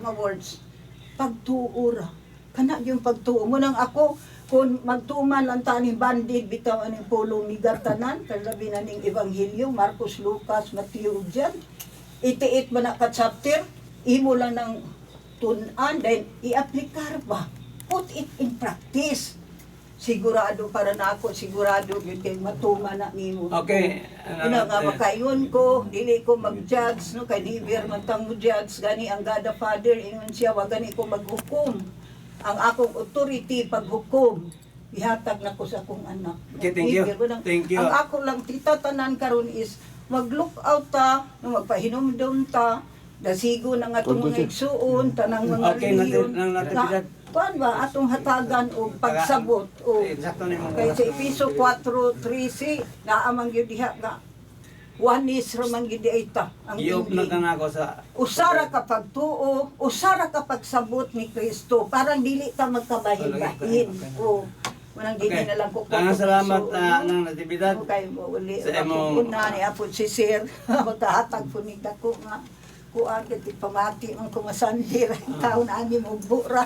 nga words, pagtuo ra. Kana yung pagtuo mo nang ako kung magtuman lang ta ning bandid bitaw aning pulong ni tanan, kalabi na ning ebanghelyo, Marcos, Lucas, Mateo ug John. Itiit man na ka chapter, imo lang ng tun-an, then i-aplikar ba? Put it in practice. Sigurado para na ako, sigurado yun kay matuman na nimo. Una nga makaingon ko, dili ko mag-judge, no, kay never man tang mo judge, gani ang God the Father, ingon siya, wa gani ko maghukom. Ang akong authority paghukom, ihatag na ko sa akong anak. Okay, thank you. Never, walang- Thank you. Ang ako lang titatanan karon is mag-look out ta, no, magpahinumdum ta, dasigo na nga itong mga igsuon, tanang mga Okay, relihiyon, nang natipidad. nga, kuan ba atong hatagan og pagsabot o Sakto ni mong kay oras sa ng- Episo 4:13 naa man gyud diha nga one is ra man gyud diay ta ang Giop na ending. ka na ako sa Usara ka pagtuo, usara ka pagsabot ni Kristo. Parang dili ta magkabahin-bahin. O manang dili na lang ko Daghang salamat na nang natividad. Okay, mo uli. Sa imong- Una ni apod si Sir, magkahatag po ni dako nga kuan kay pamati man ko masandir taon ani mo bura.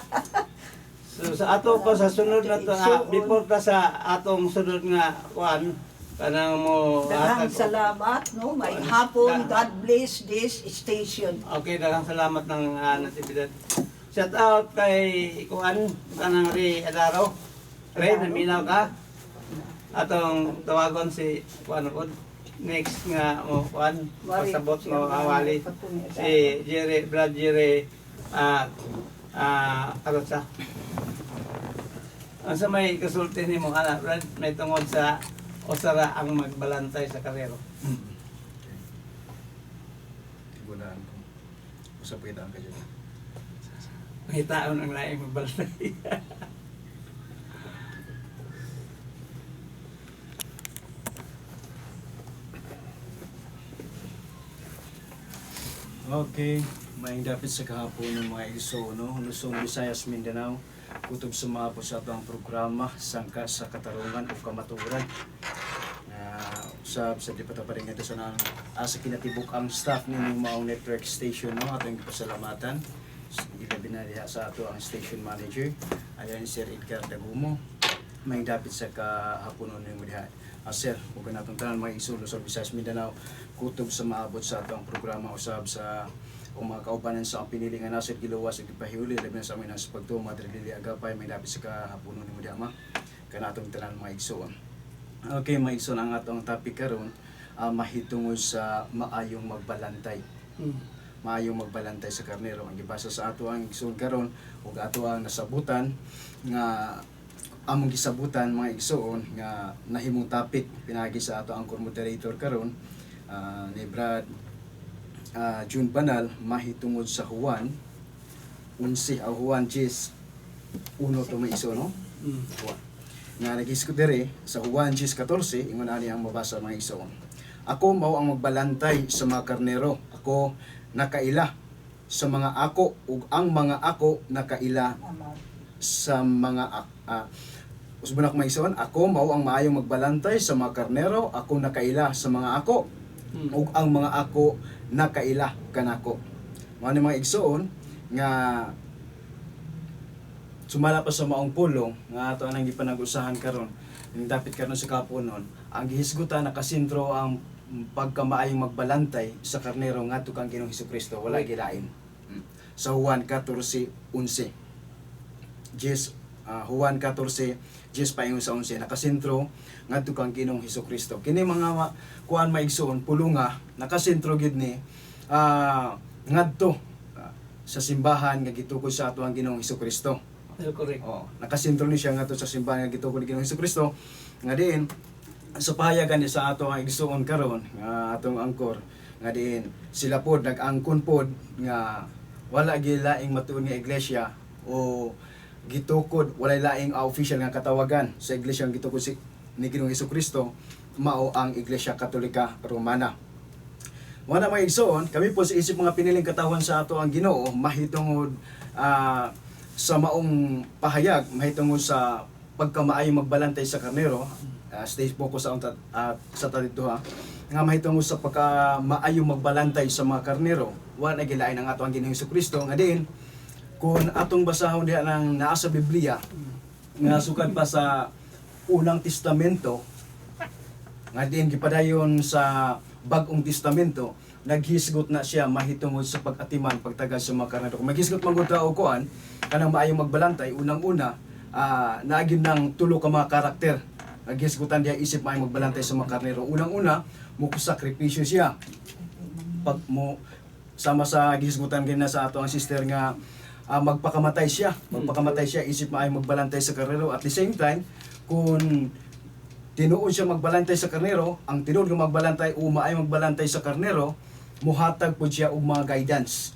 So sa ato pa sa sunod na to, before ta sa atong sunod nga kuan kanang mo Daghang hatag- salamat, no? May hapon. God bless this station. Okay, daghang salamat ng natividad. Shout out kay kuan kanang Ray Adaro. Ray, naminaw ka. Atong tawagon si kuan pod. Next nga mo kuan pasabot mo awali si Jerry Brad Jerry Arotsa. Ang sa may kasulti nimo ana Brad may tungod sa usara ang magbalantay sa karero. Tigulaan ko. Usap kita ang kayo. Ngitaon ang laing magbalantay. Okay, maayong dapit sa kahapon ng mga igsoon, no? Luzon, Visayas, Mindanao. Kutob sa mga po sa atong programa, Sangka sa Katarungan o Kamaturan. Na usab sa di pataparin nga sa nang asa kinatibuk ang staff ninyo maong network station, no? Atong gipasalamatan. Gilabi na diha sa ato ang station manager. Ayan, Sir Edgar Dagumo. May dapit sa kahaponon nimo diha. Sir, ug natong tanan mga igsoon, Luzon, Visayas, Mindanao, kutob sa maabot sa atong programa usab sa o mga kaubanan sa ang pinili nga nasod giluwas ug gipahiuli labi na sa amin ang sa pagtuo Madre Lili Agapay, may dapit sa kahaponon nimo diha ma kanatong tanan mga igsoon. Okay mga igsoon, ang atong topic karon mahitungod sa maayong magbalantay. Maayong magbalantay sa karnero ang gibasa sa ato ang igsoon karon ug ato ang nasabutan nga among gisabutan mga igsoon nga nahimong topic pinagi sa ato ang moderator karon ni Brad June Banal mahitungod sa Juan 11 o Juan 10:1 to may iso no. Juan. Nga nagisgot diri sa Juan 10:14 ingon ani ang mabasa mga igsoon. Ako mao ang magbalantay sa mga karnero. Ako nakaila sa mga ako ug ang mga ako nakaila sa mga usbon ako maigsoon, ako mao ang maayong magbalantay sa mga karnero, ako nakaila sa mga ako ug ang mga ako nakaila kanako. Mao ni mga igsoon nga sumala pa sa maong pulong nga ato anang gipanag-usahan karon ning dapit karon sa kapunon ang gihisgutan nakasentro ang pagkamaayong magbalantay sa karnero ngadto kang Ginoong Hesukristo wala gilain. Sa Juan 14:11 Jes Juan 14 Jes paingon sa 11 nakasentro ngadto kang Ginoong Hesukristo. Kini mga kuan maigsoon pulunga nakasentro gid ni ngadto sa simbahan nga gitukod sa ato ang Ginoong Hesukristo. Well, correct. Oh, nakasentro ni siya ngadto sa simbahan nga gitukod ni Ginoong Hesukristo nga diin sa pahayagan ni sa ato ang igsuon karon nga atong angkor nga diin sila pod nag-angkon pod nga wala gilaing matuod nga iglesia o gitukod walay laing official nga katawagan sa iglesia nga gitukod si ni Ginoong Hesukristo mao ang Iglesia Katolika Romana. Wala mga igsoon, kami po sa isip mga piniling katawan sa ato ang Ginoo mahitungod sa maong pahayag, mahitungod sa pagkamaayo magbalantay sa karnero, stay focus sa sa talidto ha, nga mahitungod sa pagkamaayo magbalantay sa mga karnero, Wa na gilain ang ato ang Ginoong Kristo nga din kung atong basahon diha ng naa sa Biblia nga sukad pa sa Unang Testamento nga din gipadayon sa Bagong Testamento, naghisgot na siya mahitungod sa pag-atiman, pagtagal sa mga karnero. Kung maghisgot man gud ta og kuan kanang maayong magbalantay, unang-una naagin ng tulo ka mga karakter naghisgutan diha isip maayong magbalantay sa mga karnero. Unang-una, mo sakripisyo siya pag mo sama sa gihisgutan gina sa ato ang sister nga magpakamatay siya isip maayong magbalantay sa karnero. At the same time, kung tinuod siya magbalantay sa karnero, ang tinuod nga magbalantay o maayong magbalantay sa karnero, muhatag pud siya og mga guidance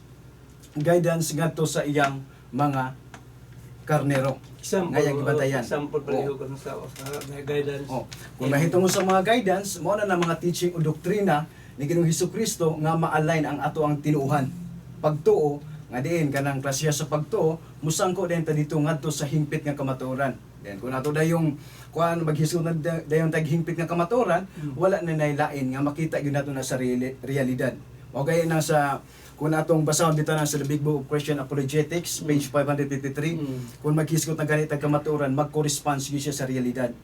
guidance ngadto sa iyang mga karnero Example, nga iyang gibantayan. Example palihog sa guidance. Oh, kung mahitungod sa mga guidance, mao na na mga teaching o doktrina ni Ginoong Kristo nga ma-align ang ato ang tinuohan. Pagtuo nga diin kanang klasiya sa pagtuo, musangko din ta dito ngadto sa hingpit nga kamatuoran. Then kung ato dayong kuan maghisgot na dayon tag hingpit nga kamatuoran, wala na nailain nga makita gyud nato na sa realidad. O gaya na sa kung atong basahon dito na sa The Big Book of Christian Apologetics, page 553, kung maghisgot na ganit ang kamatuoran, mag-correspond gyud siya sa realidad,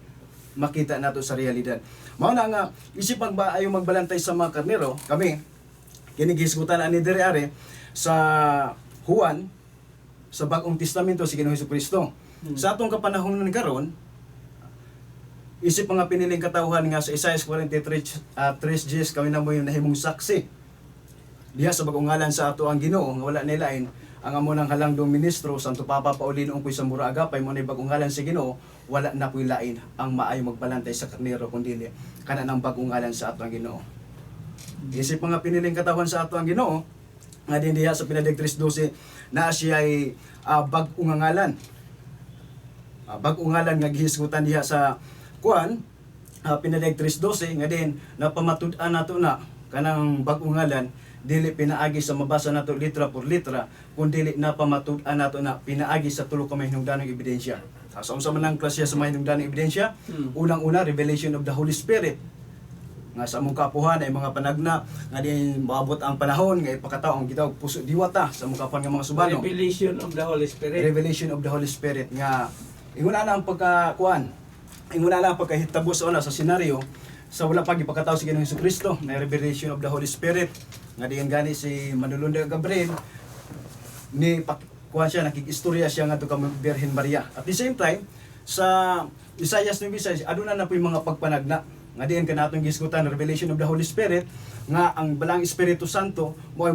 makita nato sa realidad. Mao na nga isip magba ayo magbalantay sa mga karnero, kami kini gihisgutan ani diri are sa Juan sa Bagong Testamento si Ginoong Kristo. Sa atong kapanahon karon, isip mga piniling katawhan nga sa Isaiah 43 3 Gs, kami na mo yung nahimong saksi diha sa bagong ngalan sa ato ang Ginoo nga wala nilain ang amo ng halangdong ministro Santo Papa Paulino Ungkoy sa Mura Agapay, mo na bagong ngalan sa Ginoo, wala na puy lain ang maayo magbalantay sa karnero kun dili kana ng bagong ngalan sa ato ang Ginoo. Isip mga piniling katawan sa ato ang Ginoo nga din diha sa Pinadig 3:12 na siya ay bag-ong ngalan. Bag-ong ngalan nga gihisgutan diha sa kuan Pinadig 3:12 nga din napamatud-an nato na kanang bag-ong ngalan dili pinaagi sa mabasa nato litra por litra, kun dili napamatud-an nato na pinaagi sa tulo ka mahinungdanong ebidensya. Sa unsa man ang klase sa mahinungdanong ebidensya? Unang-una, revelation of the Holy Spirit nga sa among kapuhan ay mga panagna nga din maabot ang panahon nga ipakatao ang gitawag puso diwata sa among kapuhan nga mga subano. Revelation of the Holy Spirit. Revelation of the Holy Spirit nga ingon na ang pagkakuan, ingon na ang pagkahitabo sa una sa senaryo sa wala pa gipakatao si Ginoong Kristo na revelation of the Holy Spirit nga diyan gani si Manulunda Gabriel ni kuan siya, nakikistorya siya ngadto ka Birhen Maria. At the same time, sa Isaiah 9:6 aduna na po yung mga pagpanagna nga diyan kanatong gisgutan revelation of the Holy Spirit nga ang balang Espiritu Santo mo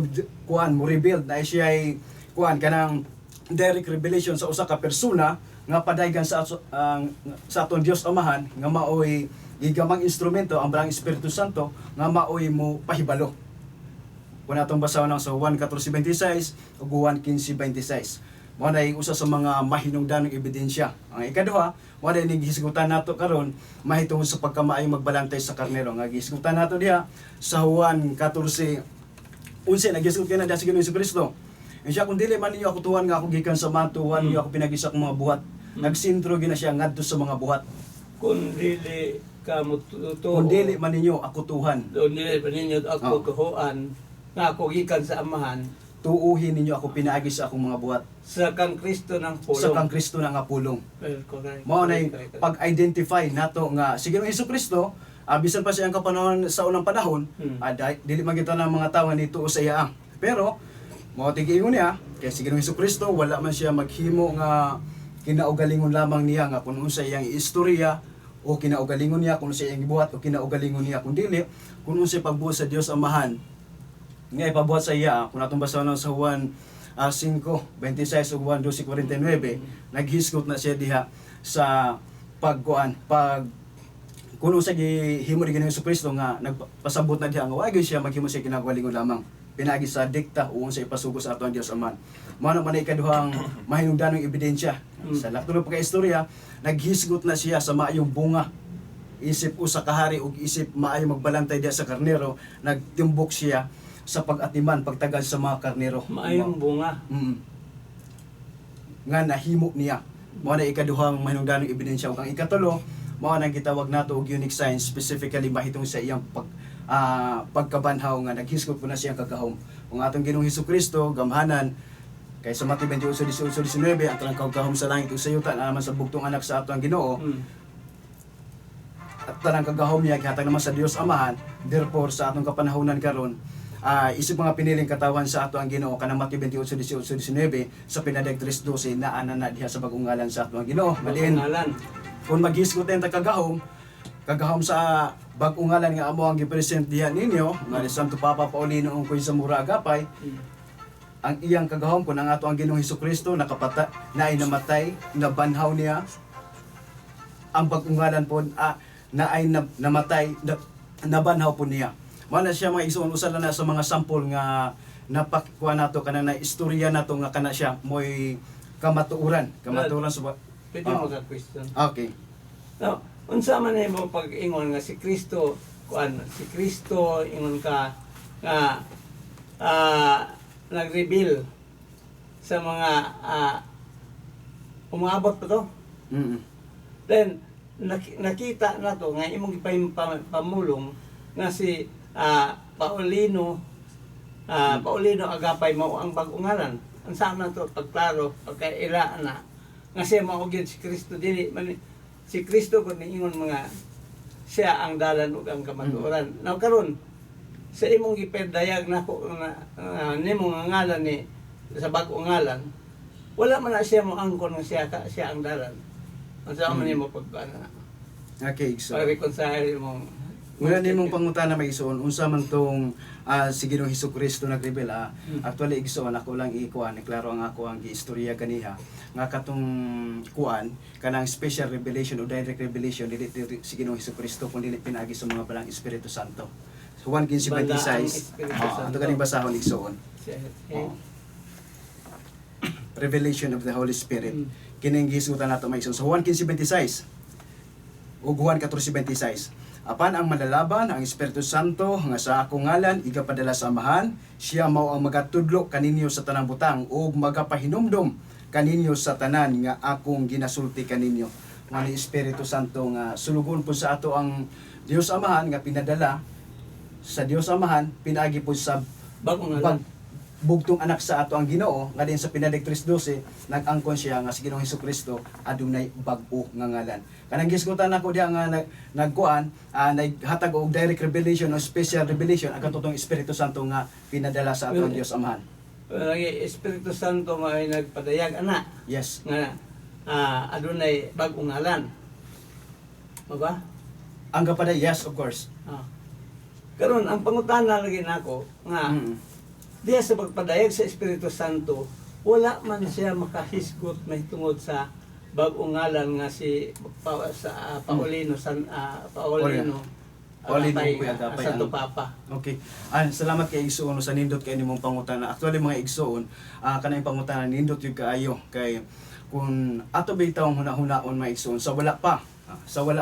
kuan mo revealed na siya ay kuan kanang direct revelation sa usa ka persona nga padaygan sa ang sa aton Dios Amahan nga maoy gigamang instrumento ang balang Espiritu Santo nga maoy mo pahibalo. Kung atong basahon ang sa 1:14-26 ug 1:15-26. Mao na yung usa sa mga mahinungdanong ebidensya. Ang ikaduha, mao na yung gihisgutan nato karon mahitungod sa pagkamaayong magbalantay sa karnero. Nga gihisgutan nato diha sa Juan 14:11, naghisgot kay na diha sa Ginoong Kristo. Siya, kung dili man ninyo ako tuwan nga ako gikan sa matuwan ninyo ako pinagi sa akong mga buhat. Nagsintro gina siya ngadto sa mga buhat. Kung dili ka mo tuo. Kung dili man ninyo ako tuhan, Kung dili man ninyo ako tuhuan nga ako gikan sa Amahan, tuuhin ninyo ako pinaagi sa akong mga buhat. Sa kang Kristo ng pulong. Sa kang Kristo na nga pulong. Well, correct. Mao na yung Correct, correct. pag-identify nato nga si Ginoong Kristo, bisan pa siya ang kapanahon sa unang panahon, dili man kita ng mga tawo nga nituo sa iya. Pero mao tigiingon niya kay si Ginoong Kristo wala man siya maghimo nga kinaugalingon lamang niya nga kung unsa iyang istorya o kinaugalingon niya kung unsa iyang gibuhat o kinaugalingon niya, kun dili kung unsay pagbuhat sa Dios Amahan nga ipabuhat sa iya. Kung atong basahon sa Juan 5:26 ug Juan 12:49, naghisgot na siya diha sa pagkuan pag kuno sa gihimo ni Ginoong Kristo nga nagpasabot na diha nga wa gyud siya maghimo sa kinagalingon lamang pinaagi sa dikta o sa ipasugo sa ato ang Dios Amahan. Mao na man ay ikaduhang mahinungdanong ebidensya. Sa lakto pagka-istorya, naghisgot na siya sa maayong bunga isip usa ka hari ug isip maayo magbalantay diha sa karnero, nagtimbok siya sa pag-atiman, pagtagal sa mga karnero. Maayong bunga. Nga nahimo niya. Mao na ikaduhang mahinungdanong ebidensya. Ug ang ikatulo, mao nang gitawag nato og unique signs, specifically mahitungod sa iyang pag pagkabanhaw nga naghisgot po na siyang kagahom. Kung atong Ginoong Hesus Kristo gamhanan kay sa Mateo 28:18-19, ang tanang kagahom sa langit ug sa yuta naa man sa bugtong anak sa ato ang Ginoo, at tanang kagahom niya gihatag naman sa Dios Amahan. Therefore, sa atong kapanahonan karon, isip mga piniling katawan sa ato ang Ginoo, kanang Mateo 28:18-19 sa Pinadag 3:12, naa na na diha sa bagong ngalan sa ato ang Ginoo. Maliin Ngalan. Kung maghisgot tayong kagahom, kagahom sa bagong ngalan nga amo ang gipresent diha ninyo nga ni Santo Papa Paulino Ungkoy Zamora Agapay, ang iyang kagahom, kung ang ato ang Ginoong Hesus Kristo nakapata na ay namatay, nabanhaw niya ang bagong ngalan po, na ay namatay na, nabanhaw po niya. Mao na siya, mga igsoon, usa na na sa mga sample nga napakuha nato kana na istorya nato nga kana siya mo'y kamatuoran, kamatuoran sa Pwede mo ka question. Okay. No, unsa man nimo pag-ingon nga si Kristo kuan, si Kristo ingon ka nga nag-reveal sa mga umabot pa to. Then nakita na to nga imong pamulong nga si Paulino Paulino Agapay mao ang bag-ong ngalan. Ang sama to pagklaro, pagkaila na nga siya mao gyud si Kristo, dili man si Kristo kun niingon mga siya ang dalan ug ang kamatuoran. Now karon sa imong giperdayag nako na nimo nga ngalan ni sa bag-ong ngalan, wala man na siya mo angkon nga siya ka, siya ang dalan. Unsa man nimo pag ano, Okay, so pag-reconcile imong Muna nimong pangutana, may igsoon, unsa man tong si Ginoong Hesus Kristo nag-reveal. Actually, igsoon, ako lang ikuan, klaro ang ako ang giistorya ganiha nga katong kuan kanang special revelation o direct revelation dili dili si Ginoong Hesus Kristo kun dili pinaagi sa mga balang Espiritu Santo. So 1:15-26. Balaang Espiritu Oh, ato Santo. ganing basahon, igsoon. Oh. Revelation of the Holy Spirit. Kining gisutan nato, may igsoon. So Juan 15:26 ug Juan 14:26. Apan ang malalaban, ang Espiritu Santo nga sa akong ngalan igapadala sa Amahan, siya mao ang magatudlo kaninyo sa tanang butang ug magapahinumdom kaninyo sa tanan nga akong ginasulti kaninyo. Nga ni Espiritu Santo nga sulugon po sa ato ang Dios Amahan, nga pinadala sa Dios Amahan pinaagi po sa Bagong ngalan. Bugtong anak sa ato ang Ginoo, nga din sa Pinadig 3:12 nag-angkon siya nga si Ginoong Hesus Kristo adunay bag-o nga ngalan. Kanang gisgutan nako diha nga nagkuan, naghatag og direct revelation o special revelation ang katutong Espiritu Santo nga pinadala sa ato ang Dios Amahan. Lagi Espiritu Santo may nagpadayag ana nga adunay bag-ong ngalan. Mao ba? Ang gapaday, yes, of course. Ah. Karon ang pangutana lagi nako nga diya sa pagpadayag sa Espiritu Santo, wala man siya makahisgot mahitungod sa bag-ong ngalan nga si sa Paulino San Paulino Paulino Agapay, Kuya Agapay, Santo Papa. Okay. Salamat kay igsuon sa nindot kay nimong pangutana. Actually, mga igsuon, kanang pangutana nindot yung kaayo kay kung ato bitaw ang huna-hunaon, mga igsuon, sa wala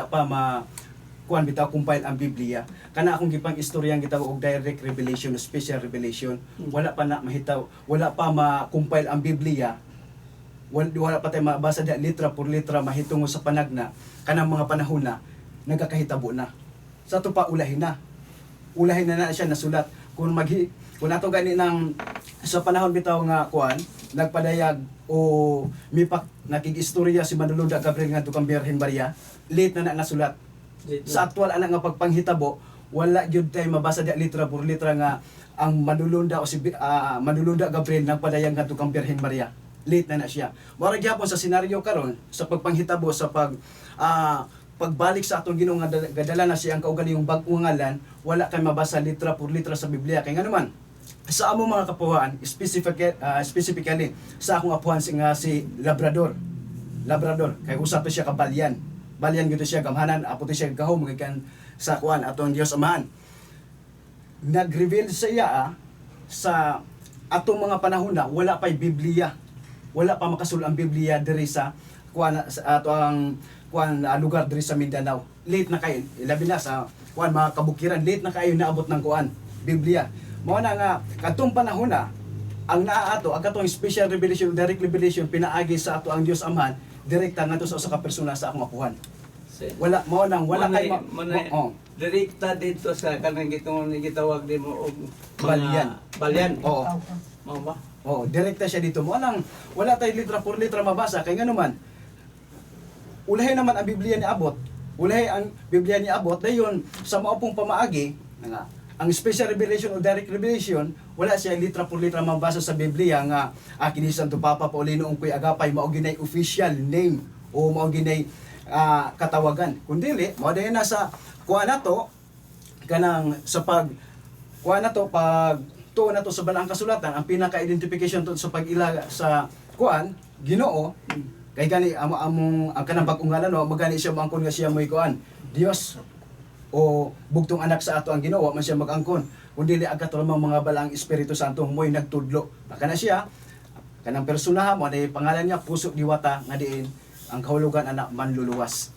pa ma kuan bitaw compile ang Biblia, kana akong gipang istoryang gitawag og direct revelation o special revelation, wala pa na mahitaw, wala pa ma-compile ang Biblia, wala pa tayo mabasa diya litra por litra mahitungo sa panagna. Kanang mga panahon na nagakahitabo na sa ato pa, ulahin na na siya nasulat. Kung ato gani ng sa panahon bitaw nga kuan nagpadayag o mipak nakig-istorya si Manlulunda Gabriel ngadto kang Birhen Maria, late na na nasulat. Sa aktual ana nga pagpanghitabo, wala gyud tay mabasa diya litra por litra nga ang manulunda o si Manulunda Gabriel nagpadayag ngadto kang Birhen Maria. Late na na siya. Mao ra gyapon sa senaryo karon sa pagpanghitabo sa pagbalik sa atong Ginoo nga gadala na siya ang kaugalingong bag-ong ngalan, wala kay mabasa litra por litra sa Biblia kay ngano man sa among mga kapuhan, specifically sa akong apuhan si nga si Labrador. Labrador kay usa to siya ka balyan. Balyan gyud to siya, gamhanan, apo to siya gahom gikan sa kuan atong Dios Amahan. Nag-reveal sa iya sa atong mga panahon na wala pa'y Biblia. Wala pa makasul ang Biblia diri sa kuan sa ato ang kuan lugar diri sa Mindanao. Late na kayo, labi na sa kuan mga kabukiran, late na kayo naabot ng kuan Biblia. Mao na nga kadtong panahon na ang naa ato ang katong special revelation, direct revelation pinaagi sa ato ang Dios Amahan, direkta ngadto sa usa ka persona, sa akong apuhan. Wala mo nang wala kay Muna, oh. direkta dito sa kanang gitong gitawag din mo og mga Balyan. Balyan. Oo. Mao ba? Oo, direkta siya dito. Mo lang wala tay litra por litra mabasa kay ngano man, ulahi naman ang Biblia ni Abot. Ulahi ang Biblia ni Abot dayon sa mao pong pamaagi nga ang special revelation o direct revelation, wala siya litra por litra mabasa sa Biblia nga kini Santo Papa Paulino Ungkoy Agapay mao ginay official name o mao ginay katawagan. Kun dili, mao dayon nasa kuha na to kanang sa pag kuha na to, pag tuon na to sa balaang kasulatan, ang pinaka-identification to sa pag-ila sa kuan Ginoo kay gani amo among ang kanang bag-ong ngalan, no, magani siya moangkon nga siya mo'y kuan Dios o bugtong anak sa ato ang Ginoo. Wa man siya mag-angkon kun dili ang katulong mga balaang Espiritu Santo mo'y nagtudlo. Baka na siya kanang personaha mo na pangalan niya Puso Diwata, nga diin ang kahulugan anak manluluwas.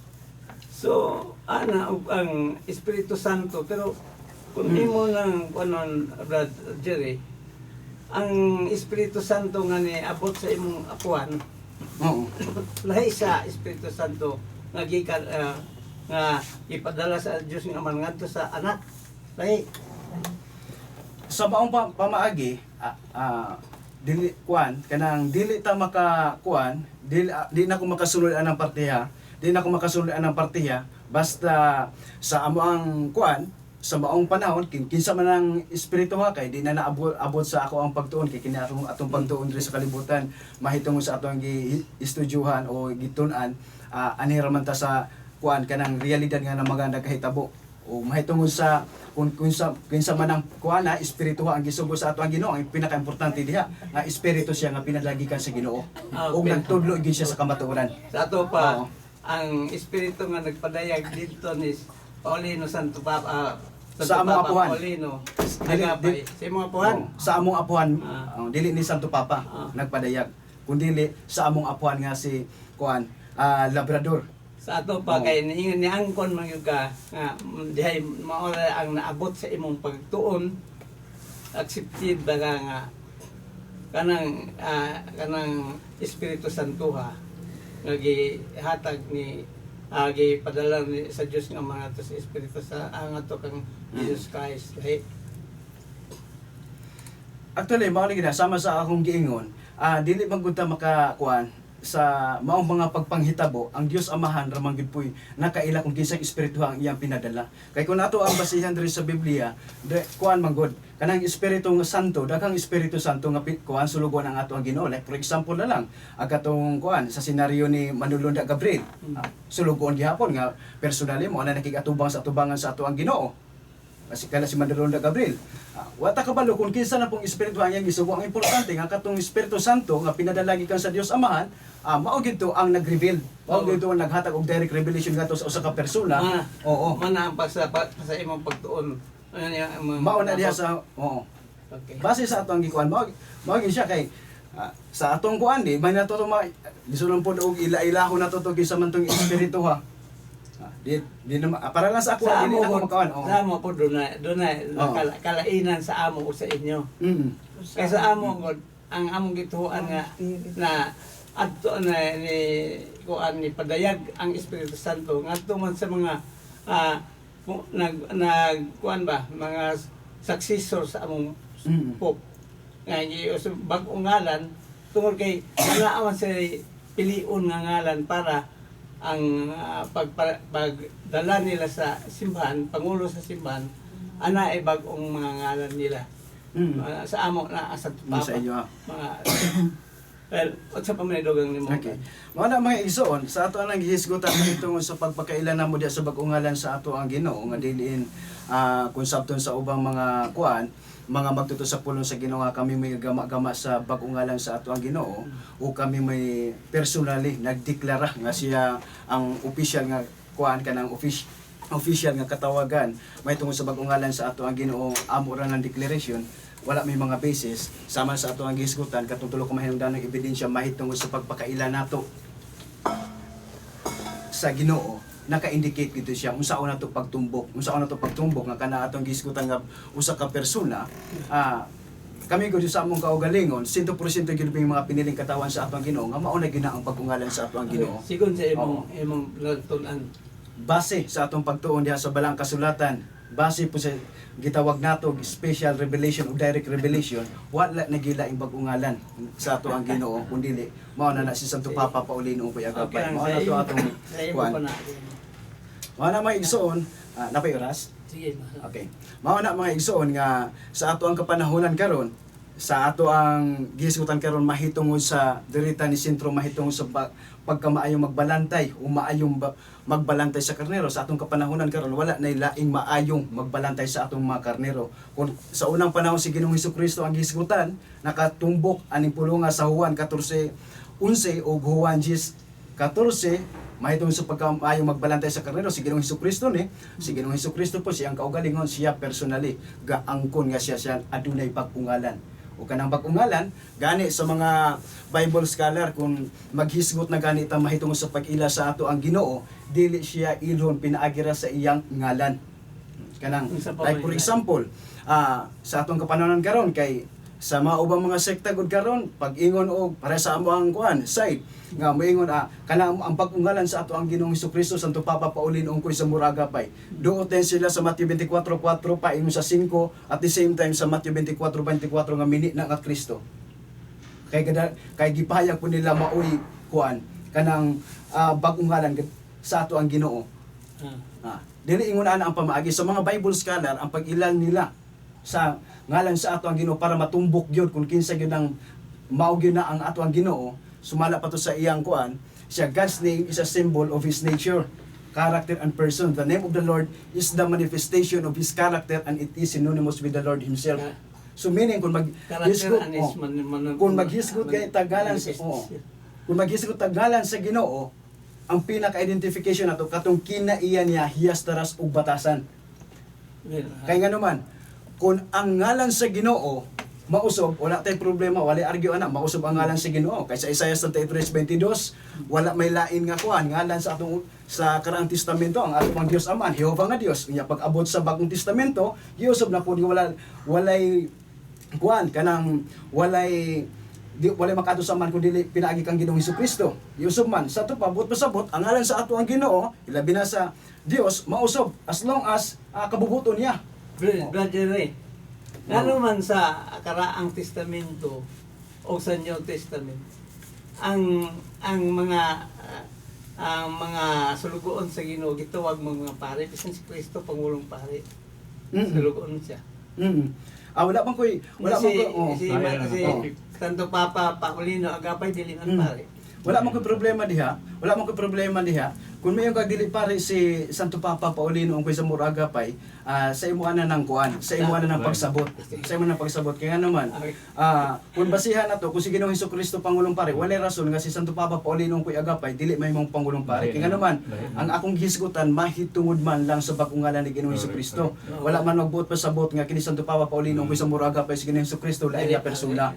So, ana og ang Espiritu Santo, pero kung imo nang kuanon, Brad Jerry, ang Espiritu Santo nga ni abot sa imong apuan, lahi sa Espiritu Santo nga gikan nga ipadala sa Dios nga Ama ngadto sa anak. Lahi. Sa maong pamaagi, dili kuan kanang dili ta maka kuan dili, di na ko makasulod anang partiya, di na ko makasulod anang partiya, basta sa amo ang kuan sa maong panahon kinsa man ang espiritu ha, kay di na naabot abot sa ako ang pagtuon, kay kini akong atong pagtuon diri sa kalibutan mahitungod sa atong gi estudyuhan o gitun-an, anhi ra man ta sa kuan kanang realidad nga na mga nagkahitabo o mahitungod sa kung sa kinsa man ang kuana espiritu ha ang gisugo sa ato ang Ginoo. Ang pinakaimportante diha nga espiritu siya nga pinalagikan sa Ginoo ug nagtudlo gyud siya sa kamatuoran. Sa ato pa, ang espiritu nga nagpadayag dito ni Paulino Santo Papa, Santo Sa among Papa apuhan. Paulino Dili- Agapay. Sa imong apuhan. Oo, sa among apuhan. Dili ni Santo Papa nagpadayag kundili sa among apuhan nga si kuan Labrador. Sa ato pa, kay niingon ni angkon man gyud ka nga dihay mao ra ang naabot sa imong pagtuon, accepted ba ka nga kanang kanang Espiritu Santo ha nga gihatag ni gipadala ni sa Dios nga mga to sa Espiritu sa ang ato kang Jesus Christ, right? Actually, mao lagi na sama sa akong giingon, dili man gud ta makakuan sa maong mga pagpanghitabo, ang Dios Amahan ra man gud po'y nakaila kung kinsang espiritu ang iyang pinadala. Kay kung nato ang basihan diri sa Biblia, de, kuan man gud, kanang Espiritu nga Santo, daghang Espiritu Santo nga kuan sulugon ang ato ang Ginoo. Like for example na lang, ang katong kuan sa senaryo ni Manulunda Gabriel, sulugon gihapon nga personally mo na nakig-atubang sa atubangan sa ato ang Ginoo. Kasi kala si Manalonda Gabriel. Wata kabalo kung kinsa na pong espiritu ang iyang gisugo. Ang importante nga katong Espiritu Santo nga pinadala gikan sa Dios Amahan, mao gid to ang nag-reveal. Mao gid to ang naghatag og direct revelation ngadto sa usa ka persona. Oo. Mana ang sa imong pagtuon. Ano niya ang Mao na diha sa, oo. Base sa atong gikuan, mao mao gyud siya kay sa atong kuan di may nato to ma lisunon pod og ila-ilahon nato to kinsa man tong espiritu ha. Di di na para lang sa ako, Sa dili amo na ako makawan. Oo. Sa amo po doon na kalainan sa amo o sa inyo. Kaya sa amo god, ang among gituoan nga na adto na ni kuan ni padayag ang Espiritu Santo ngadto man sa mga nag nag kuan ba mga successor sa among pope nga bag-ong ngalan tungod kay wala man sa pilion nga ngalan para ang pagdala nila sa simbahan, pangulo sa simbahan, ana ay bag-ong mga ngalan nila. Sa amo na sa Yung Papa. sa inyo, ah. Mga well, unsa pa man dugang nimo? Okay. Mga na mga igsoon, sa ato ang gihisgutan mahitungod sa pagpakaila namo diya sa bag-ong ngalan sa ato ang Ginoo nga diliin kung sabton sa ubang mga kuan, mga magtuto sa pulong sa Ginoo nga kami may gama-gama sa bag-ong ngalan sa ato ang Ginoo o kami may personally nagdeklara nga siya ang official nga kuan kanang official nga katawagan may tungod sa bag-ong ngalan sa ato ang Ginoo. Amo ra ng declaration, wala may mga basis. Sama sa ato ang gihisgutan, katong tulo ka mahinungdanong ebidensya mahitungod sa pagpakaila nato sa Ginoo, naka-indicate gito siya unsaon nato pagtumbok, unsaon nato pagtumbok nga kana atong gihisgutan nga usa ka persona, kami gud sa among kaugalingon, 100% gyud yung mga piniling katawan sa atong Ginoo nga mao na gyud na ang pag-ungalan sa atong Ginoo. Sigon sa imong imong tun-an. Base sa atong pagtuon diha sa Balaang Kasulatan, base po sa gitawag nato og special revelation o direct revelation, wala na gilaing bag-ong ngalan sa ato ang Ginoo kun dili mao na na si Santo Papa Paulino Ungkoy Okay Agapay. lang Mao sa na to imo. atong Sa imo kuan. pa na. Mao na, mga igsoon, napay oras. Sige. Okay. Mao na, mga igsoon, nga sa ato ang kapanahonan karon, sa ato ang gihisgutan karon mahitungod sa dirita ni sentro mahitungod sa pagkamaayong magbalantay o maayong magbalantay sa karnero. Sa atong kapanahonan karon, wala nay laing maayong magbalantay sa atong mga karnero. Kung sa unang panahon si Ginoong Kristo ang gihisgutan, nakatumbok aning pulunga sa Juan 14:11 o Juan 10:14 mahitungod sa pagkamaayong magbalantay sa karnero, si Ginoong Kristo ni si Ginoong Kristo po siyang kaugalingon, siya personally gaangkon nga siya siya adunay bag-ong ngalan o kanang bag-ong ngalan. Gani sa mga Bible scholar, kung maghisgot na gani ta mahitungod sa pag-ila sa ato ang Ginoo, dili siya ilhon pinaagi ra sa iyang ngalan, kanang Unsa pa like man for yun? example, sa atong kapanahonan karon, kay sa mga ubang mga sekta gud karon, pag-ingon og para sa amo ang kuan side nga moingon, kanang ang bag-ong ngalan sa ato ang Ginoong Kristo, Santo Papa Paulino Ungkoy sa Muragapay, duot din sila sa Matthew 24:4 paingon sa 5, at the same time sa Matthew 24:24 nga mini na nga Kristo, kay kada kay gipahayag po nila maoy kuan kanang bag-ong ngalan sa ato ang Ginoo. Dili ingon ana ang pamaagi sa mga Bible scholar. Ang pag-ilan nila sa ngalan sa ato ang Ginoo para matumbok gyud kung kinsa gyud ang mao gyud na ang ato ang Ginoo, sumala pa to sa iyang kuan siya, God's name is a symbol of His nature, character and person. The name of the Lord is the manifestation of His character and it is synonymous with the Lord Himself. So meaning kung mag Character hisgot, and his oh, kung maghisgot kay tagalan sa oh, kung maghisgot tagalan sa Ginoo, ang pinaka-identification nato katong kinaiya niya hiyas taras ug batasan. Kay nga naman, kung ang ngalan sa Ginoo mausob, wala tay problema, wala argue ana, mausob ang ngalan sa Ginoo. Kay sa Isaiah 33:22, wala may lain nga kuan ngalan sa atong sa Karaang Testamento, ang atong Dios Aman, Jehova nga Dios. Unya pag abot sa Bagong Testamento, giusob na pud nga wala walay kuan kanang walay di walay makaadto sa man kun dili pinaagi kang Ginoong Kristo. Giusob man sa ato pa buot pasabot ang ngalan sa ato ang Ginoo, ilabi na sa Dios, mausob as long as kabubuton niya. Brother Ray, ngano man sa Karaang Testamento o sa New Testament, ang mga ang mga sulugoon sa Ginoo gitawag mga pare, bisan si Kristo pangulong pare. Sulugoon siya. Wala man koy wala si, man koy oh. si, Ay, si oh. Santo Papa Paulino Agapay dili man pare. Wala man koy problema diha. Wala man koy problema diha. Kung mayon kag dili pare si Santo Papa Paulino ang koy sa Muragapay, sa imo ana ng kuan, sa imo ana ng pagsabot. Sa imo ng pagsabot kay nga naman, kung basihan nato kung si Ginoong Kristo pangulong pare, walay rason nga si Santo Papa Paulino ang koy Agapay dili may mong pangulong pare. Kay nga naman, ang akong gihisgutan mahitungod man lang sa bag-ong ngalan ni Ginoong Kristo. Wala man magbuot pasabot nga kini Santo Papa Paulino ang koy sa Muragapay si Ginoong Kristo lain nga persona,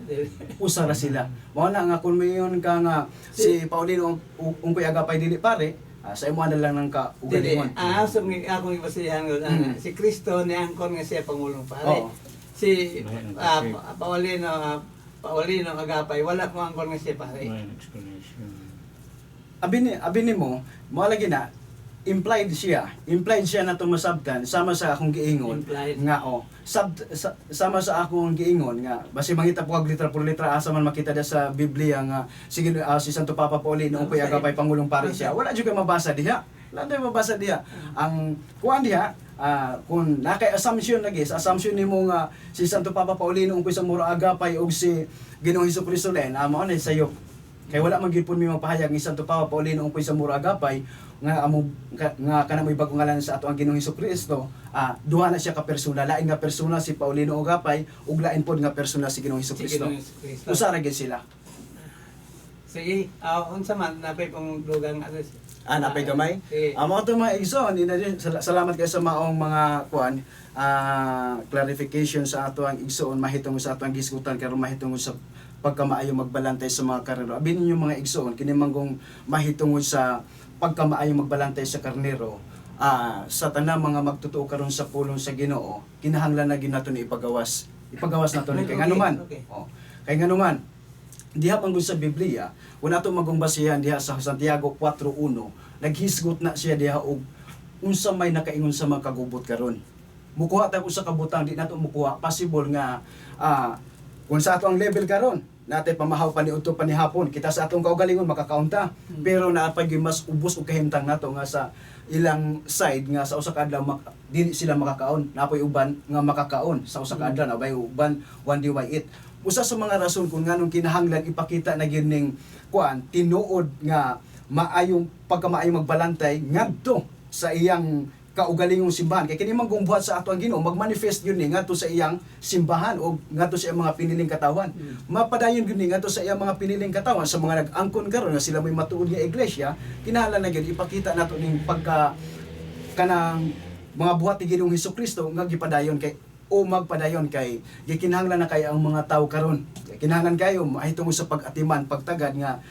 usa ra sila. Mao na nga kung mayon ka nga si Paulino Ungkoy Agapay dili pare, sa imo na lang ng Dili, kaugalingon. So akong ibasihan ko, si Kristo ni angkon nga siya pangulong pare. Oo. Si Paulino Paulino Agapay wala ko angkon nga siya pare. Explanation. Abi nimo, mao lagi na implied siya. Implied siya na tumasabtan sama sa akong giingon Implied. nga oh. Sama sa akong giingon nga basi mangita po kag litra por litra, asa man makita da sa Biblia nga sige, si Santo Papa Paulino Ungkoy Agapay pangulong pare siya. Wala jud kay mabasa diha. Wala jud mabasa diha. Ang kuan diha, kung nakay assumption lagi sa assumption nimo nga si Santo Papa Paulino Ungkoy sa Mura Agapay og si Ginoong Kristo len, mao na sayo. Kay wala man gyud pud mi mapahayag ni Santo Papa Paulino Ungkoy sa Mura Agapay nga amo nga kanang may bagong ngalan sa ato ang Ginoong Kristo, duha na siya ka persona, lain nga persona si Paulino Agapay ug lain pod nga persona si Ginoong Si Kristo. Ginoong Kristo. Usa ra gyud sila. Sige, unsa man napay pong dugang ano. Napay gamay. Sige. Amo to, mga igsoon, salamat kayo sa maong mga kuan, clarification sa ato ang igsoon mahitungod sa ato ang gisgutan karon mahitungod sa pagkamaayo magbalantay sa mga karnero. Abi ninyo, mga igsoon, kini manggong mahitungod sa pagkamaayo magbalantay sa karnero, sa tanang mga magtotoo karon sa pulong sa Ginoo, kinahanglan na gyud nato ni ipagawas. Ipagawas nato ni kay nganuman. Oh. Kay nganuman, diha pang sa Biblia, wala to magong basihan diha sa Santiago 4:1, naghisgot na siya diha og Unsa may nakaingon sa mga kagubot karon? Mukuha tag usa ka butang, di nato mukuha possible nga kung sa ato ang level karon natay pamahaw pa ni udto pa ni hapon kita sa atong kaugalingon makakaunta, pero naa pa gyud mas ubos og kahimtang nato nga sa ilang side nga sa usa ka adlaw dili sila makakaon, napoy uban nga makakaon sa usa ka adlaw, nabay uban 1 day 8. Usa sa mga rason kung nganong kinahanglan ipakita na gyud ning kuan tinuod nga maayong pagkamaayong magbalantay ngadto sa iyang kaugalingong simbahan, kay kini man kung buhat sa ato ang Ginoo magmanifest yun ni ngadto sa iyang simbahan o ngadto sa iyang mga piniling katawan. Mapadayon gyud ni ngadto sa iyang mga piniling katawan, sa mga nag-angkon karon nga sila may matuod nga iglesia. Kinahanglan na gyud ipakita nato ning pagka kanang mga buhat ni Ginoong Hesukristo nga gipadayon kay o magpadayon, kay gikinahanglan na kay ang mga tao karon. Kinahanglan kayo mahitungod sa pag-atiman, pagtagad nga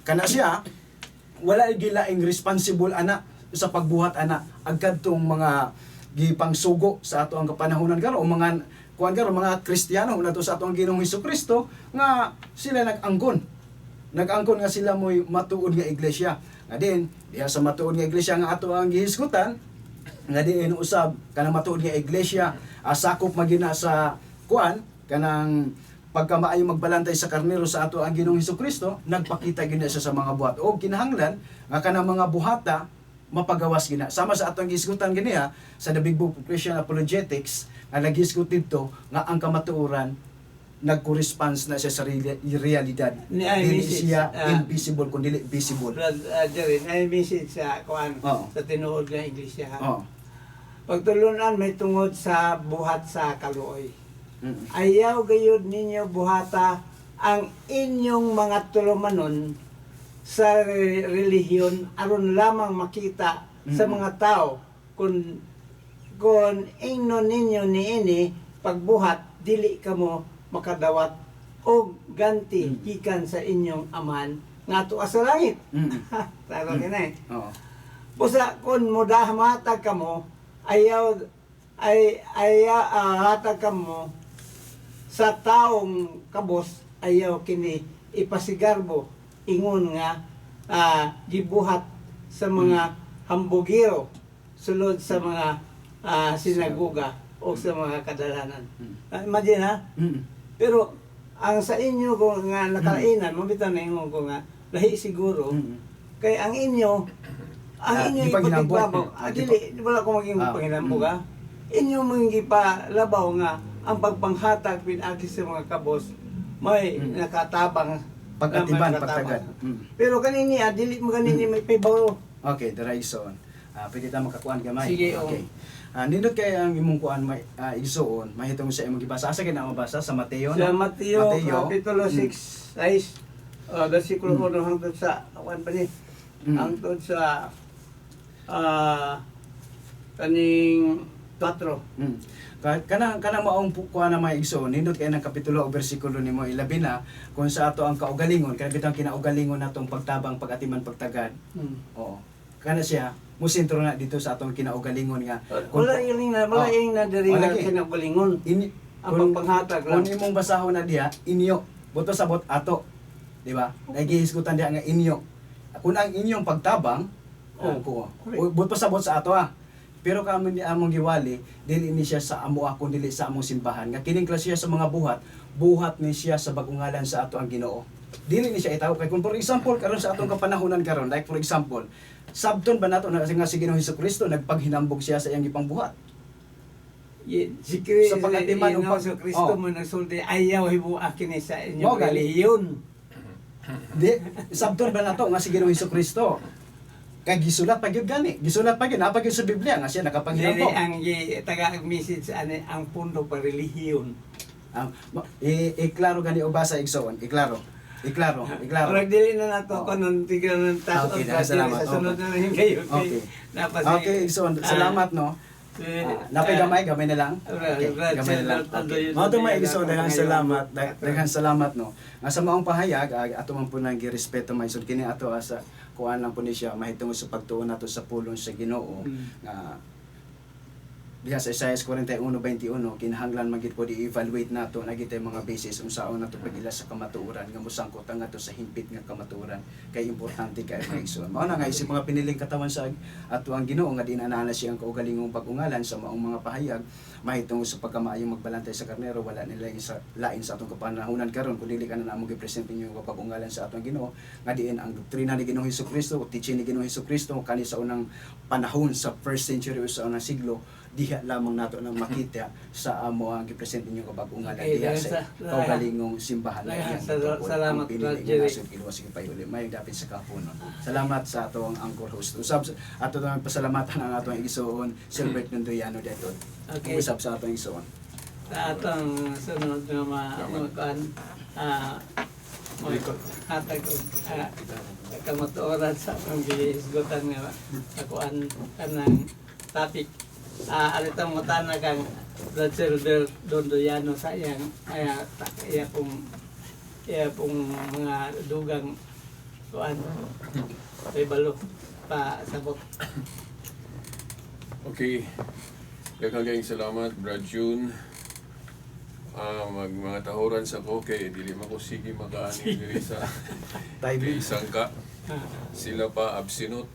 kana siya wala gilaing responsible ana sa pagbuhat ana ang kadtong mga gipangsugo sa ato ang kapanahonan karon o mga kuan karon, mga Kristiyano nato sa ato ang Ginoong Hesukristo nga sila nag-angkon nga sila mo'y matuod nga iglesia, nga din diha sa matuod nga iglesia nga ato ang gihisgutan, nga diin usab kanang matuod nga iglesia sakop magina sa kuan kanang pagkamaayo magbalantay sa karnero sa ato ang Ginoong Hesukristo. Nagpakita gina siya sa mga buhat o kinahanglan nga kanang mga buhata mapagawas gina sama sa atong gihisgutan ganiha sa The Big Book of Christian Apologetics nga naghisgot didto nga ang kamatuoran nag-corresponds na siya sa realidad. Ni ay Dili message, siya invisible kun dili visible. Brad Jerry, ay message sa kuan sa tinuod nga iglesia, ha. Pagtulunan may tungod sa buhat sa kaluoy. Ayaw gayud ninyo buhata ang inyong mga tulumanon sa relihiyon aron lamang makita sa mga tao. Kung ingnon ninyo niini pagbuhat, dili kamo makadawat og ganti gikan sa inyong Amahan nga tuwa sa langit. Klaro kini. Busa kung mudah matag kamo, ayaw ay ayaw hatag kamo sa taong kabos, ayaw kini ipasigarbo ingon nga gibuhat sa mga hambugiro sulod sa mga sinagoga o sa mga kadalanan. Imagine, ha? Pero ang sa inyo ko nga nakalainan, mo bitaw na ingon ko nga lahi siguro kay ang inyo ang inyo gipanghinambog. ipatigbabaw, dili wala ko maging panghinambog, ha. Inyo mong gipalabaw nga ang pagpanghatag pinagi sa mga kabos may nakatabang Pag-atiban, na may nakatabang. pagtagad. Pero kanini dili mo kanini may pahibaw. Okay, dara, igsoon. Pwede ta makakuan gamay. Sige, oo. Okay. Nindot kay ang imong kuan may igsoon, mahitungod sa imong gibasa. Asa kay na mabasa sa Mateo, Sa no? Mateo, Kapitulo 6, 6, versikulo 1 hangtod sa kuan pa ni. Hangtod sa kaning 4. Kanang maong kuan na mga igsoon, nindot kay ng kapitulo o bersikulo nimo, ilabi na kung sa ato ang kaugalingon, kanang bitang kinaugalingon natong pagtabang, pag-atiman, pagtagad. Oo. Kana siya musentro na dito sa atong kinaugalingon nga Wala iling na, wala iling na diri Wala nga gi. kinaugalingon. Ini, Ang pagpanghatag lang. kung imong basahon na diha, inyo. Buto sa bot ato. Di ba? Nagihisgutan diha nga inyo. Kung ang inyong pagtabang, Oh, oh, ko. correct. Buto sa bot sa ato, ah. Pero kami ni among giwali, dili ni siya sa amo ako, dili sa among simbahan. Nga kining klase siya sa mga buhat, buhat ni siya sa bagong ngalan sa ato ang Ginoo. Dili ni siya itaw kay kung for example karon sa atong kapanahonan karon, like for example, sabton ba nato na nga si Ginoong Hesukristo nagpaghinambog siya sa iyang gipangbuhat? Si Kristo, Sa pag-atiman sa o si Kristo Oh. mo nagsulti, ayaw hibuha kini sa Mao inyong gali. relihiyon. Di, sabton ba nato nga si Ginoong Hesukristo? Kay gisulat pa gyud gani, gisulat pa gyud, naa pa gyud sa Biblia nga siya Dili nakapanghilambog. ang taga message ani ang pundo pa relihiyon. Iklaro gani og basa, igsoon, iklaro. Iklaro, iklaro. Murag dili na nato kanon tignan ng taas Okay, og dili salamat. sa sunod na lang kayo. Okay. Napasi. Okay, igsoon, salamat, no. Napay gamay, gamay na lang. Okay, gamay na lang. Okay. Mao to, mga igsoon, daghang salamat, daghang salamat, no. Nga sa maong pahayag, ato man po nang girespeto, mga igsoon, kini ato asa kuan lang po ni siya mahitungod sa pagtuon nato sa pulong sa Ginoo nga Diha sa Isaiah 41:21, kinahanglan man gid po i-evaluate nato na gid mga basis unsaon nato pag-ila sa kamatuoran nga mosangkot ang ato sa himpit nga kamatuoran, kay importante kay, mga igsoon. Mao na nga isip mga piniling katawan sa ato ang Ginoo nga di na na siya ang kaugalingong pag-ungalan sa maong mga pahayag mahitungod sa pagkamaayong magbalantay sa karnero. Wala nila sa lain sa atong kapanahunan karon kun dili ka na namo gipresent ninyo nga pag-ungalan sa atong Ginoo, nga diin ang doktrina ni Ginoong Hesus Kristo, teaching ni Ginoong Hesus Kristo kani sa unang panahon sa first century o sa unang siglo. Diha lamang nato nang makita sa amo ang gipresent ninyo kabag-ungalan diha sa kaugalingong simbahan na iyang gitukod Salamat, ang pinili nga Jerry. nasod giluwas sige payuli. May dapit sa kapunon. Salamat sa atong anchor host. Usab ato nang pasalamatan ang atong igsuon Silbert Nanduyano dito. Usab sa atong igsuon. Sa atong sunod nga mga kuan, mga hatag og kamatuoran sa atong gihisgutan nga kuan kanang topic. Alitang mutana kang Brad Silver Dondoyano sa iyang ay, iya pong mga dugang kuan balo pa sabot. Okay. Daghang salamat, Brad June. Mag mga tahuran sa ko kay dili man ko sige makaani diri sa Timing. kay sangka. Sila pa absinot.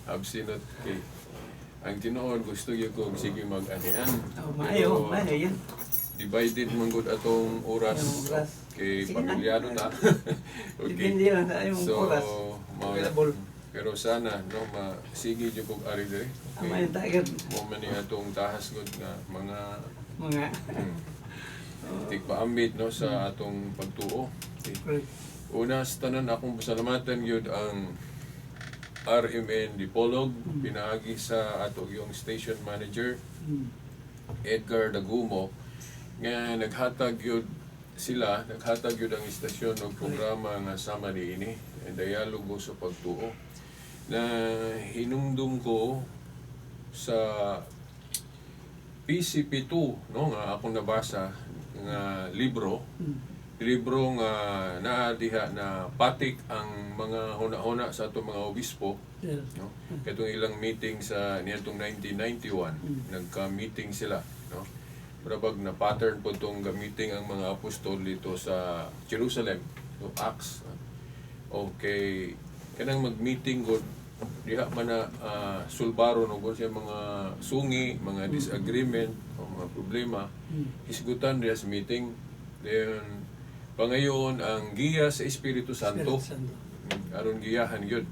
Absinot kay ang tinuod gusto gyud ko sige mag-anian. Oh, maayo, Pero maayo yun. divided man gud atong oras. Yung oras. Kay Sige na. pamilyado ta. Okay. Depende lang sa imong So, oras. mao na. Available. Pero sana no ma sige jud kog ari diri. Ang maayo tagad Mo man ni atong tahas gud nga mga mga tigpaambit no sa atong pagtuo. Okay. Correct. Una sa tanan, akong pasalamatan gyud ang RMN Dipolog pinaagi sa ato yung station manager Edgar Dagumo nga naghatag gyud sila, naghatag gyud ang istasyon og programa nga sama niini, Dialogo sa Pagtuo, na hinumdum ko sa PCP2 no nga akong nabasa nga libro, libro nga naa diha na patik ang mga huna-huna sa atong mga obispo no, katong ilang meeting sa niadtong 1991, nagka-meeting sila no. Murabag na pattern po tong gamiting ang mga apostol dito sa Jerusalem no, Acts. Okay, kanang mag-meeting god diha man na sulbaro no kung siya mga sungi, mga disagreement o mga problema, hisgutan diha sa meeting. Then pangayon ang giya sa Espiritu Santo. Espiritu Santo. Aron giyahan gyud.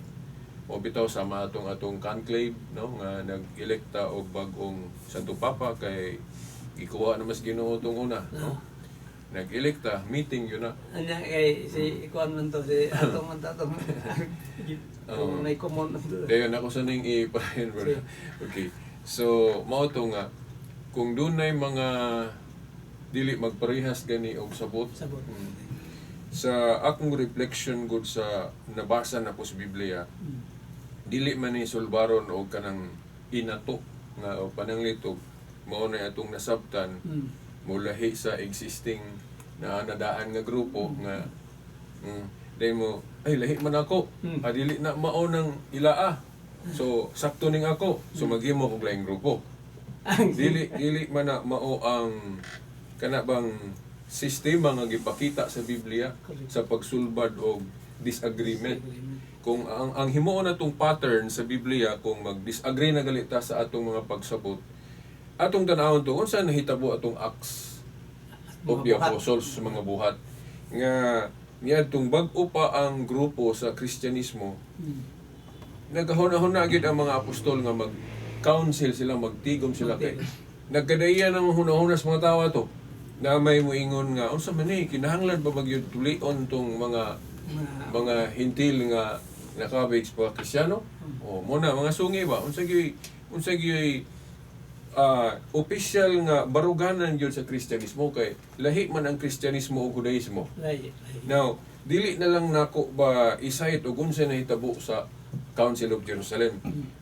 O bitaw sama atong atong conclave no nga nag-elekta og bag-ong Santo Papa kay gikuha na mas Ginoo tong una no. Nag-elekta, meeting yun na. Anya kay si ikuan man to si atong man to atong Oo. kung may common man to. Dayon ako sa ning ipahin bro. Okay. So mao to nga kung dunay mga dili magparehas gani og sabot. Sabot. Sa akong reflection gud sa nabasa na ko sa Biblia, dili man ni sulbaron og kanang inato nga o pananglit og mao na atong nasabtan mulahi sa existing na nadaan nga grupo nga dahil mo ay lahi man ako, dili na mao nang ilaa, so sakto ning ako, so maghimo kog laing grupo. Dili dili man na mao ang kana bang sistema nga gipakita sa Biblia sa pagsulbad og disagreement. Kung ang himuon natong pattern sa Biblia, kung mag-disagree na gali ta sa atong mga pagsabot, atong tan-awon to unsa nahitabo atong Acts of the Mga buhat. Apostles, mga buhat nga niadtong bag-o pa ang grupo sa Kristyanismo, nagahuna-huna gyud ang mga apostol nga mag-council sila, magtigom sila kay nagkadaiya ng huna-huna sa mga tawo to na may muingon nga unsa man ni, kinahanglan ba magyud tulion tong mga Mga mga hintil nga nakabig sa mga Kristiyano o mo na mga sungi ba, unsa gyud official nga baruganan gyud sa Kristyanismo, kay lahi man ang Kristyanismo ug Judaismo. Lahi, lahi. Now, dili na lang nako ba isayit og unsa nahitabo sa Council of Jerusalem.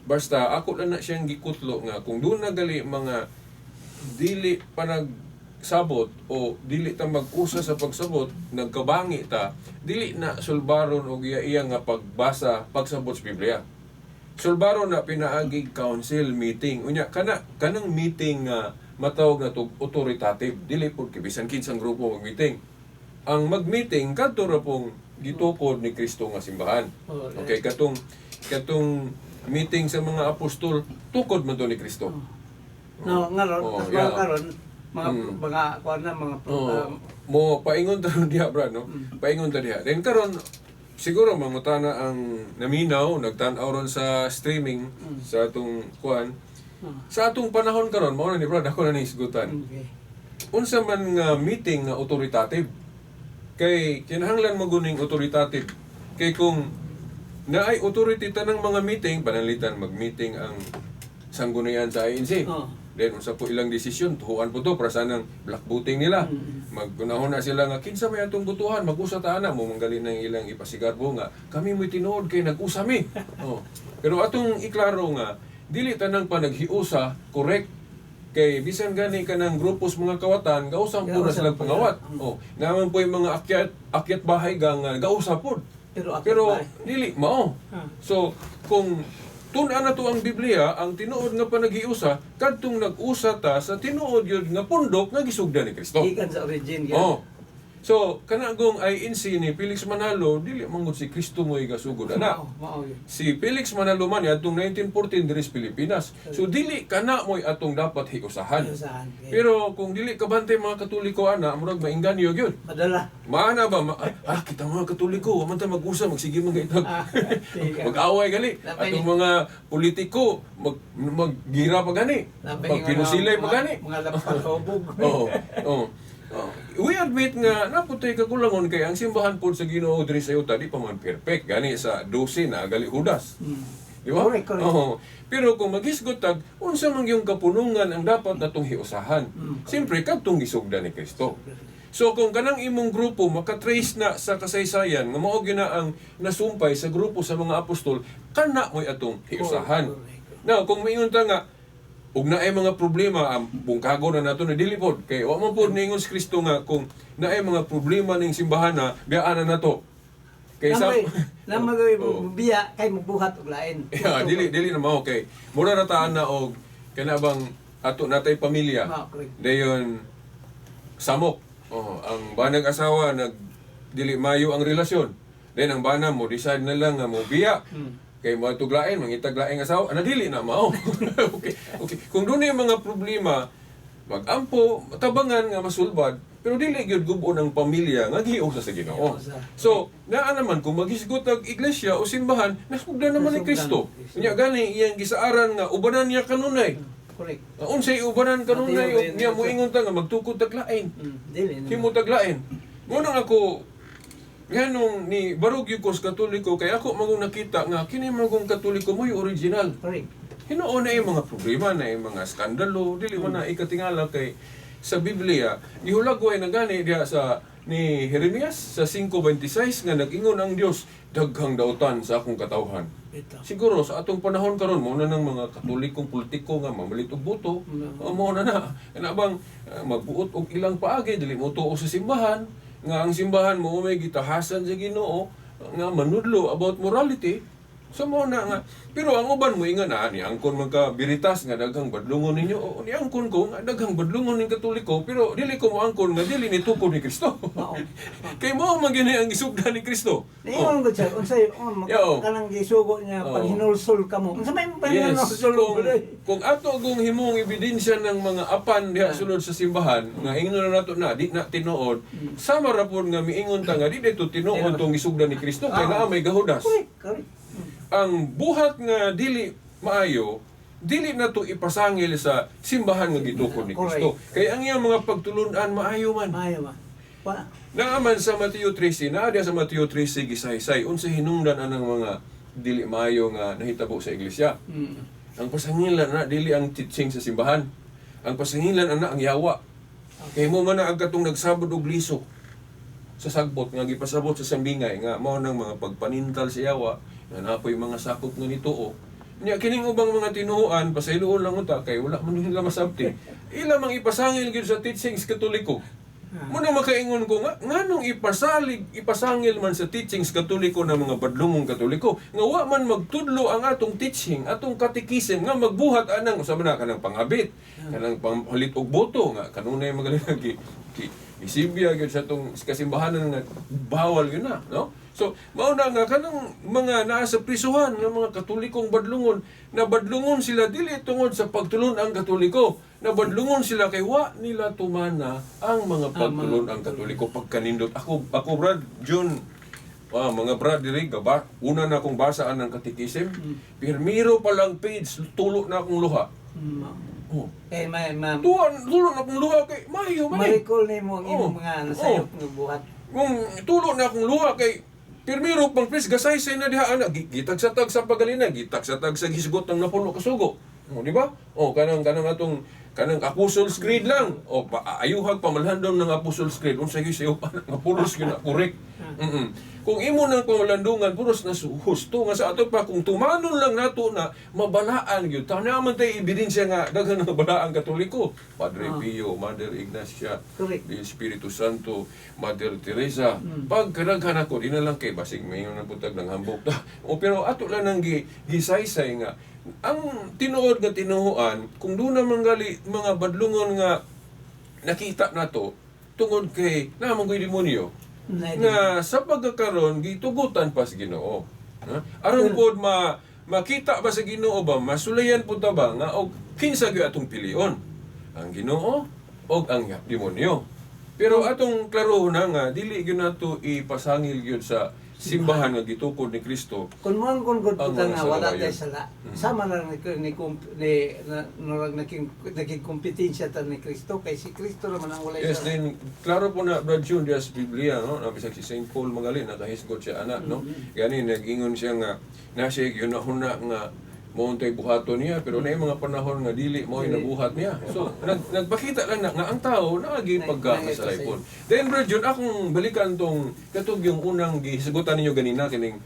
Basta ako lang na siyang gikutlo nga kung doon na gali mga dili pa nagsabot o dili ta mag-usa sa pagsabot, nagkabangi ta, dili na sulbaron og iya-iya nga pagbasa, pagsabot sa Biblia. Sulbaro na pinaagig council meeting. Unya kana kanang meeting nga matawag na to authoritative, dili pud kay bisan kinsang grupo mag-meeting. Ang mag-meeting kadto ra pong gitukod ni Kristo nga simbahan. Oh, Okay, katong katong meeting sa mga apostol tukod man to ni Kristo. No, ngaron, Oh, tas yeah. mga karon mga mga kuan na mga Oo. Mo paingon ta diha bra, no? Paingon ta diha. Then karon siguro mangutana ang naminaw, nagtan-aw ron sa streaming sa atong kuan. Sa atong panahon karon mao na ni brad, ako na ni hisgutan. Okay. Unsa man nga meeting nga authoritative? Kay kinahanglan maguning authoritative. Kay kung naay authority tanang mga meeting, pananglitan mag-meeting ang sanggunian sa INC. Oo. Then unsa po ilang desisyon, tuhuan po to para sanang black booting nila. Maggunahon na sila nga kinsa may atong butuhan, mag-usa ta ana mo manggali ng ilang ipasigarbo nga kami mo'y tinuod kay nag-usa mi. Oh. Pero atong iklaro nga dili tanang panaghiusa correct kay bisan gani kanang grupos mga kawatan gausang po na Gausa silang po pangawat. Oh, naman po yung mga akyat akyat bahay gang nga gausa pod. Pero akyat Pero bahay. dili mao. Ah. So kung tun-an na to ang Biblia, ang tinuod nga panaghiusa kadtong nag-usa ta sa tinuod yun nga pundok nga gisugdan ni Kristo. Gikan sa origin gyud. Oh. So kanagong INC ni Felix Manalo dili man gud si Kristo mo'y gasugod ana. Mao, mao gyud. Si Felix Manalo man atong 1914 diri sa Pilipinas. So dili kana mo'y atong dapat hiusahan. Hiusahan, okay. Pero kung dili kabantay mga Katoliko ana, murag mainganyo gyud. Madala. Maana ba? Kita mga Katoliko, wa man ta mag-usa, magsige man gaitag. Ah, sige. Mag-away gali. Napay Atong mga politiko, maggira pa gani. Napay Magpinusilay pa gani. Mga lapat hubog. Oo. Oo. Oo. We admit nga naputay kakulangon kay ang simbahan pod sa Ginoo diri sa yuta di pa man perfect gani sa 12 na gali Judas. Di ba? Correct, correct. Oo. Pero kung maghisgot tag unsa man yung kapunungan ang dapat natong hiusahan? Siyempre kadtong gisugdan ni Kristo. So kung kanang imong grupo makatrace na sa kasaysayan nga mao gyud na ang nasumpay sa grupo sa mga apostol, kana mo'y atong hiusahan. Correct. Now, kung maingon ta nga ug naay mga problema ang bungkago na nato ni dili pod kay wa man pod niingon si Kristo nga kung naay mga problema ning simbahan na biyaan na nato. Kay sa Namay, namay Oo. biya kay magbuhat og lain. Yeah, dili dili na mao kay mura ra taan na og kana bang ato natay pamilya. Mao, correct. Dayon samok. Oh, ang banag asawa nag dili mayo ang relasyon. Then ang bana mo decide na lang nga mo biya. Kay mo tuglain, mangitag laing asawa, ana dili na mao. Okay. Okay. Kung dunay mga problema, magampo, tabangan nga masulbad, pero dili gyud gub-on ang pamilya nga giusa sa Ginoo. Giusa. So, naa naman kung maghisgot ang iglesia o simbahan, nasugdan naman ni Nasugdan Kristo. ni Kristo. Unya gani iyang gisaaran nga ubanan niya kanunay. Correct. Unsay ubanan kanunay Mateo niya moingon ta nga magtukod taglain. Dili na. Himo taglain. Ngunang ako nganong ni barog gyud ko sa Katoliko kay ako magong nakita nga kini magong Katoliko mo'y original. Correct. Hinuon na yung mga problema na yung mga skandalo, dili man na ikatingala kay sa Biblia, gihulagway na gani diha sa ni Jeremias sa 5:26 nga nag-ingon ang Dios daghang dautan sa akong katawhan. Ito. Siguro sa atong panahon karon mao na ng mga Katolikong politiko nga mamalit og boto, mao na na. Kana bang magbuot og ilang paagi dili mo tuo sa simbahan nga ang simbahan mo may gitahasan sa Ginoo nga manudlo about morality. So mao na nga pero ang uban mo ingon na ni angkon man ka biritas nga daghang badlungon ninyo. O, ni angkon ko nga daghang badlungon ning Katoliko pero dili ko moangkon nga dili ni tukod ni Kristo. Mao. Kay mao man gyud ni ang gisugdan ni Kristo. Ingon ko siya, unsay oh, Yo. kanang gisugo niya Oo. pag hinulsol ka mo. Unsa may Yes, paghinulsol kung, kung ato kung himong ebidensya ng mga apan diha sulod sa simbahan, nga ingon na nato na di na tinuod, sama ra pod nga miingon ta nga di dito tinuod tong gisugdan ni Kristo kay naa may gahudas. Correct, correct. Ang buhat nga dili maayo, dili na to ipasangil sa simbahan nga gitukod ni Kristo. Kay ang iyang mga pagtulun-an maayo man. Maayo ba? Wa. Naaman sa Mateo 13, naa diya sa Mateo 13 gisaysay unsa hinungdan anang mga dili maayo nga nahitabo sa iglesia. Ang pasangilan na dili ang teaching sa simbahan. Ang pasangilan ana ang yawa. Kay mo man na ang katong nagsabod og liso sa sagbot nga gipasabot sa sambingay nga mao nang mga pagpanintal sa yawa nga napoy mga sakop nga nituo. Nya kining ubang mga tinuoan pasayloon lang unta kay wala man nila masabti. Ila mang ipasangil gyud sa teachings Katoliko. Muna makaingon ko nga nganong ipasalig ipasangil man sa teachings Katoliko ng mga badlungong Katoliko nga wa man magtudlo ang atong teaching, atong katekisim nga magbuhat anang usa man na kanang pangabit, kanang panghalit og boto nga kanunay magaling gi, gi isibya gyud sa atong kasimbahanan nga bawal yun na, no? So, mao na nga kanang mga naa sa prisuhan nga mga Katolikong badlungon, na badlungon sila dili tungod sa pagtulon ang Katoliko, na badlungon sila kay wa nila tumana ang mga pagtulon ang Katoliko pagkanindot. Ako ako Brad June, mga brad diri gaba, una na akong basaan ng katekisim, pirmiro pa lang page, tulo na akong luha. Oh. Kay may ma Tuwan, tulo na akong luha kay mayo man eh. ma-recall nimo ang imong mga nasayop nga buhat. Kung tulo na akong luha kay pirmiro pang pres gasaysay na diha ana gitag sa tag sa pagalina, gitag sa tag sa hisgot ng napuno kasugo. O, di ba? O kanang kanang atong kanang Apostles' Creed lang. O pa, ayuhag pamalhandom ng Apostles' Creed, unsa gyud sayo pa nga puros gyud na correct. Kung imo nang pamalandungan puros na husto nga sa ato pa kung tumanon lang nato na mabalaan gyud. Tanaw man tay ebidensya nga daghan nga balaan Katoliko. Padre Pio, Mother Ignacia, the Espiritu Santo, Mother Teresa. Pag kadaghan ako, di na lang kay basig mayon na putag ng hambok ta. O pero ato lang nang gisaysay nga ang tinuod nga tinuhuan kung doon naman gali mga badlungon nga nakita nato tungod kay naman ko'y demonyo nga sa pagkakaron gitugutan pa sa Ginoo. Ha? Aron pod ma makita ba sa Ginoo ba masulayan pud ta ba nga og kinsa gyud atong pilion, ang Ginoo og ang demonyo. Pero atong klaro na nga dili gyud nato ipasangil gyud sa simbahan nga gitukod ni Kristo. Kung mo ang kung Ang puta mga nga wala sarawayon. tay sala. Sama na ni ni ni na, nurag naging naging kompetensya ta ni Kristo kay si Kristo naman ang walay Yes, sala. then klaro po na Brad June diya sa Biblia, no? Nabisag si Saint Paul magali nakahisgot siya ana, no? Gani nag-ingon siya nga na siya yunahuna nga mao untay buhaton niya pero naay mga panahon nga dili mao nabuhat niya. So nagpakita lang na nga ang tao naagi pagkakasalaypon. Then Brad June, akong balikan tong katog yung unang gihisgutan ninyo ganina kining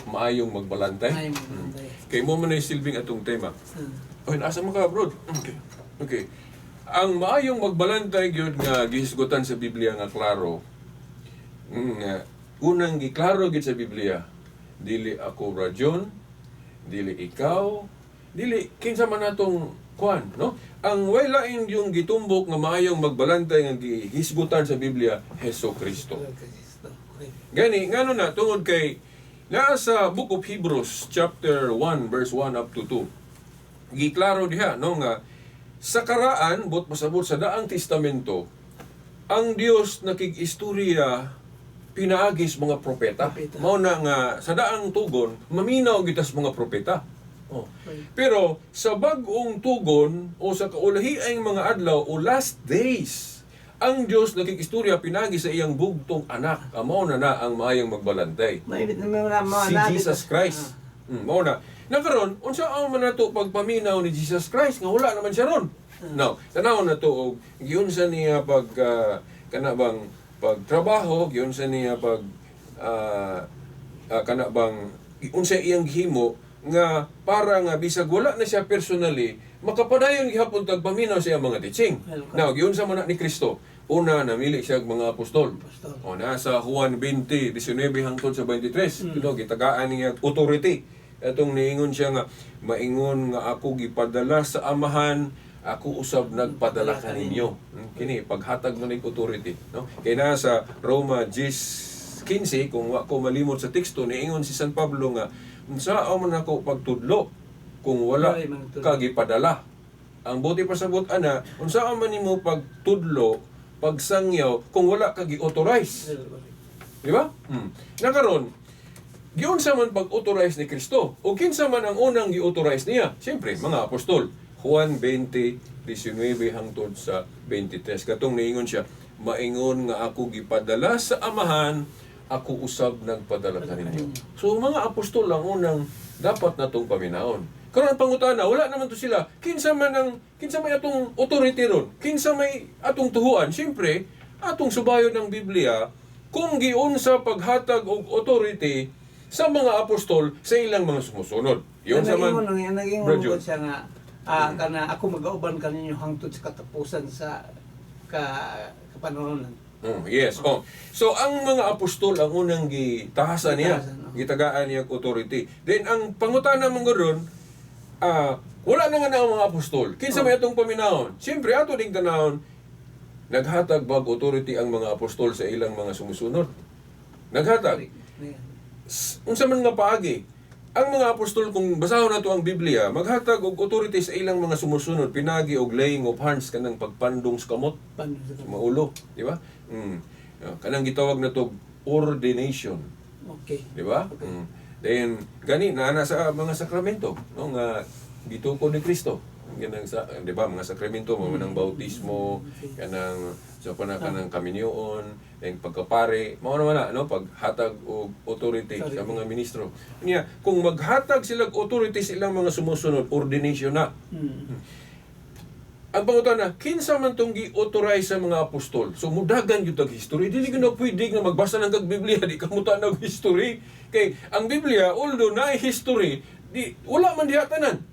maayong magbalantay. Maayong magbalantay. Kay mo man ay silbing atong tema. Oy, nasa mo ka, bro? Okay. Okay. Ang maayong magbalantay gyud nga gihisgutan sa Biblia nga klaro. Nga unang giklaro gyud sa Biblia, dili ako Rajon, dili ikaw, dili kinsa man atong kuan, no? Ang way lain yung gitumbok nga maayong magbalantay nga gihisgutan sa Biblia, Heso Kristo. Kristo. Okay. Gani, ngano na, tungod kay naa sa Book of Hebrews chapter 1 verse 1 up to 2. Giklaro diha no nga sa karaan bot pasabot sa Daang Testamento ang Dios nakig-istorya pinaagis mga propeta. Propeta. Mao na nga sa daang tugon maminaw gyud tas mga propeta. Oh. Pero sa bag-ong tugon o sa kaulahiang mga adlaw o last days, ang Dios nakig-istorya pinagi sa iyang bugtong anak. Amo na na ang maayong magbalantay. May may Si Jesus Christ. Mao na. Nakaron, unsa ang man nato pagpaminaw ni Jesus Christ nga wala naman siya ron. Now, tanaw na to og giunsa niya pag kana bang pagtrabaho, giunsa niya pag kana bang unsa iyang gihimo nga para nga bisag wala na siya personally makapadayon gihapon tag paminaw sa iyang mga teaching. Now, giunsa man na ni Kristo. Una, namili siya og mga apostol. Apostol. O nasa Juan 20, 19 hangtod sa 23. Mm. Gitagaan niya authority. Atong niingon siya nga maingon nga ako gipadala sa Amahan, ako usab nagpadala kaninyo. Kini paghatag mo nig authority, no? Kay nasa Roma 10:15 kung wa ko malimot sa teksto niingon si San Pablo nga unsa man ako pagtudlo kung wala Walay man tudlo. ka gipadala. Ang buti pasabot ana, unsa man nimo pagtudlo, pagsangyaw kung wala ka gi-authorize. Di ba? Nakaron, giunsa man pag-authorize ni Kristo o kinsa man ang unang gi-authorize niya? Siyempre, mga apostol. Juan 20:19 hangtod sa 23. Katong niingon siya, maingon nga ako gipadala sa Amahan, ako usab nagpadala kaninyo. So mga apostol ang unang dapat natong paminaon. Karon ang pangutana, wala naman to sila. Kinsa man ang kinsa may atong authority ron? Kinsa may atong tuhuan? Siyempre, atong subayon ng Biblia kung giunsa paghatag og authority sa mga apostol sa ilang mga sumusunod. Yun sa man. Naging Bro Jun. siya nga kana ako magauban kaninyo hangtod sa katapusan sa kapanohonan. Oh, yes. Oh. So ang mga apostol ang unang gitahasan niya, Gitahasan, oh. gitagaan niya og authority. Then ang pangutana man gud wala na nga na ang mga apostol. Kinsa may atong paminawon? Siyempre ato ding tanawon, naghatag bag authority ang mga apostol sa ilang mga sumusunod. Naghatag. Unsa man nga paagi? Ang mga apostol, kung basahon nato ang Biblia, maghatag og authority sa ilang mga sumusunod pinagi og laying of hands, kanang pagpandong sa kamot sa maulo, di ba? Kanang gitawag na to ordination, di ba? Then gani na na sa mga sakramento, no, nga gitukod ni Kristo. Ganang sa, di ba, mga sakramento mo ng bautismo, kanang sa pana kanang kaminyoon, then pagkapare, mao naman na, no, paghatag og authority sa mga ministro. Niya, kung maghatag sila og authority sa ilang mga sumusunod, ordination na. Ang pangutana, kinsa man tong gi-authorize sa mga apostol? So mudagan gyud tag history. Dili gyud na pwede nga magbasa lang kag Biblia, di ka mutan og history. Kay ang Biblia, although naay history, di wala man diha tanan.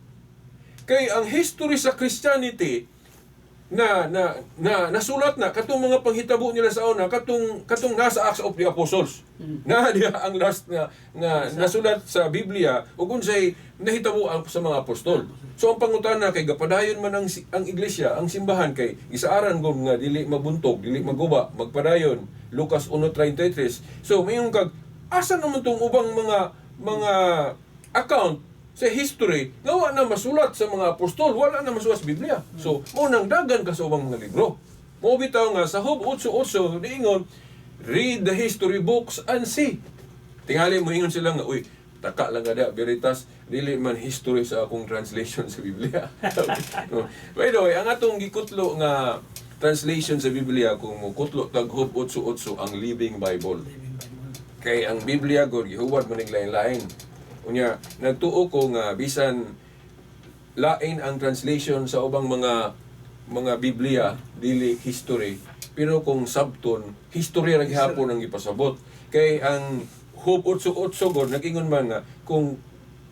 Kay ang history sa Christianity na na na nasulat na katong mga panghitabo nila sa una, katong katong nasa Acts of the Apostles. Na diha ang last nga nga nasulat sa Biblia ug unsay nahitabo ang sa mga apostol. So ang pangutana, kay gapadayon man ang iglesia, ang simbahan, kay gisaaran gud nga dili mabuntog, dili maguba, magpadayon. Lucas 1:33. So mayon kag asa naman tong ubang mga mga account sa history nga wa na masulat sa mga apostol, wala na masulat sa Biblia? So, mao nang dagan ka sa ubang mga libro. Mao bitaw nga sa Job 8:8 niingon, "Read the history books and see." Tingali mo ingon sila nga, "Uy, taka lang kada Veritas, dili man history sa akong translation sa Biblia." No. By the way, ang atong gikutlo nga translation sa Biblia, kung mo kutlo tag Job 8:8, ang Living Bible. Kay ang Biblia gud gihuwat man nig lain-lain. Unya, nagtuo ko nga bisan lain ang translation sa ubang mga mga Biblia, dili history, pero kung sabton, history ra gihapon ang gipasabot. Kay ang Job 8:8 gud nag-ingon man nga kung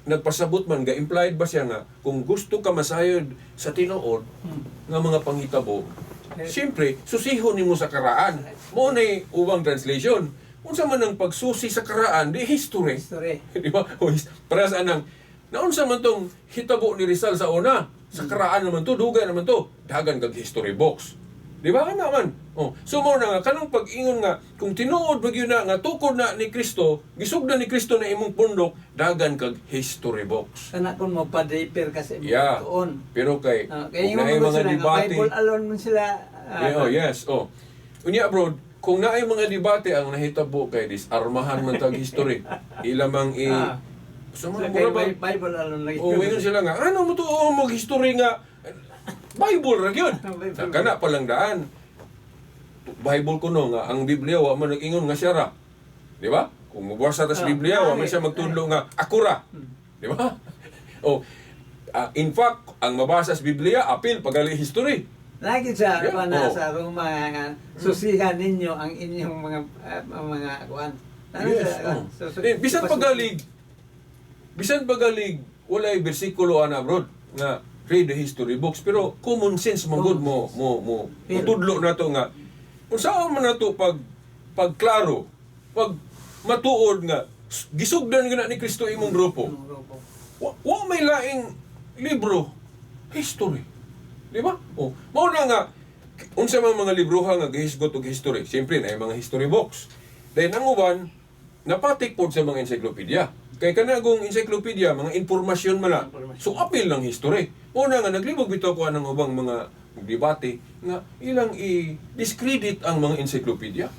nagpasabot man ga implied ba siya nga kung gusto ka masayod sa tinuod nga mga panghitabo, siyempre susihon nimo sa karaan. Mao nay ubang translation. Unsa man ang pagsusi sa karaan? Di history. History. Di ba? O, para sa anang naunsa man tong hitabo ni Rizal sa una? Sa karaan naman to, dugay naman to. Dagan kag history books. Di ba? Ana man. Oh, so mo na nga kanang pag-ingon nga kung tinuod ba gyud na nga tukod na ni Kristo, gisugdan ni Kristo na imong pundok, dagan kag history books. Kana kung magpa-draper kasi tuon. Pero kay Kaya kung yung naay mga mga sila, nga debate, Bible alone man sila. Yeah, oh, yes. Oh. Unya bro, kung naay mga debate ang nahitabo kay disarmahan man tag history. Ila mang i So, So, mga kay mura ba? Bible alone lagi. Oh, ingon sila nga, ano mo to, oh, mag-history nga Bible ra gyud. Bible. Sa kana pa lang daan. Bible kuno nga ang Biblia wa man nag-ingon nga siya ra. Di ba? Kung mobasa ta sa Biblia, wa man siya magtudlo nga ako ra. Di ba? Oh, in fact, ang mabasa sa Biblia apil pagali history. Lagi sa kuan na sa Roma nga susihan ninyo ang inyong mga kuan. Ano Yes. sa, Oh. so, Eh, bisan pagalig walay bersikulo ana bro nga read the history books, pero common sense man gud mo mo mo mutudlo na to nga unsaon man nato pag pagklaro, pag matuod nga gisugdan gana ni Kristo imong grupo. Imong grupo. Wa may laing libro, history. Di ba? Oh, mao na nga unsa man mga libroha nga gihisgot og history. Siyempre na mga history books. Then ang uban napatik pod sa mga encyclopedia. Kay kanagong encyclopedia, mga impormasyon man na. Impormasyon. So apil lang history. Mao na nga naglibog bitaw ko anang ubang mga debate nga ilang i-discredit ang mga encyclopedia.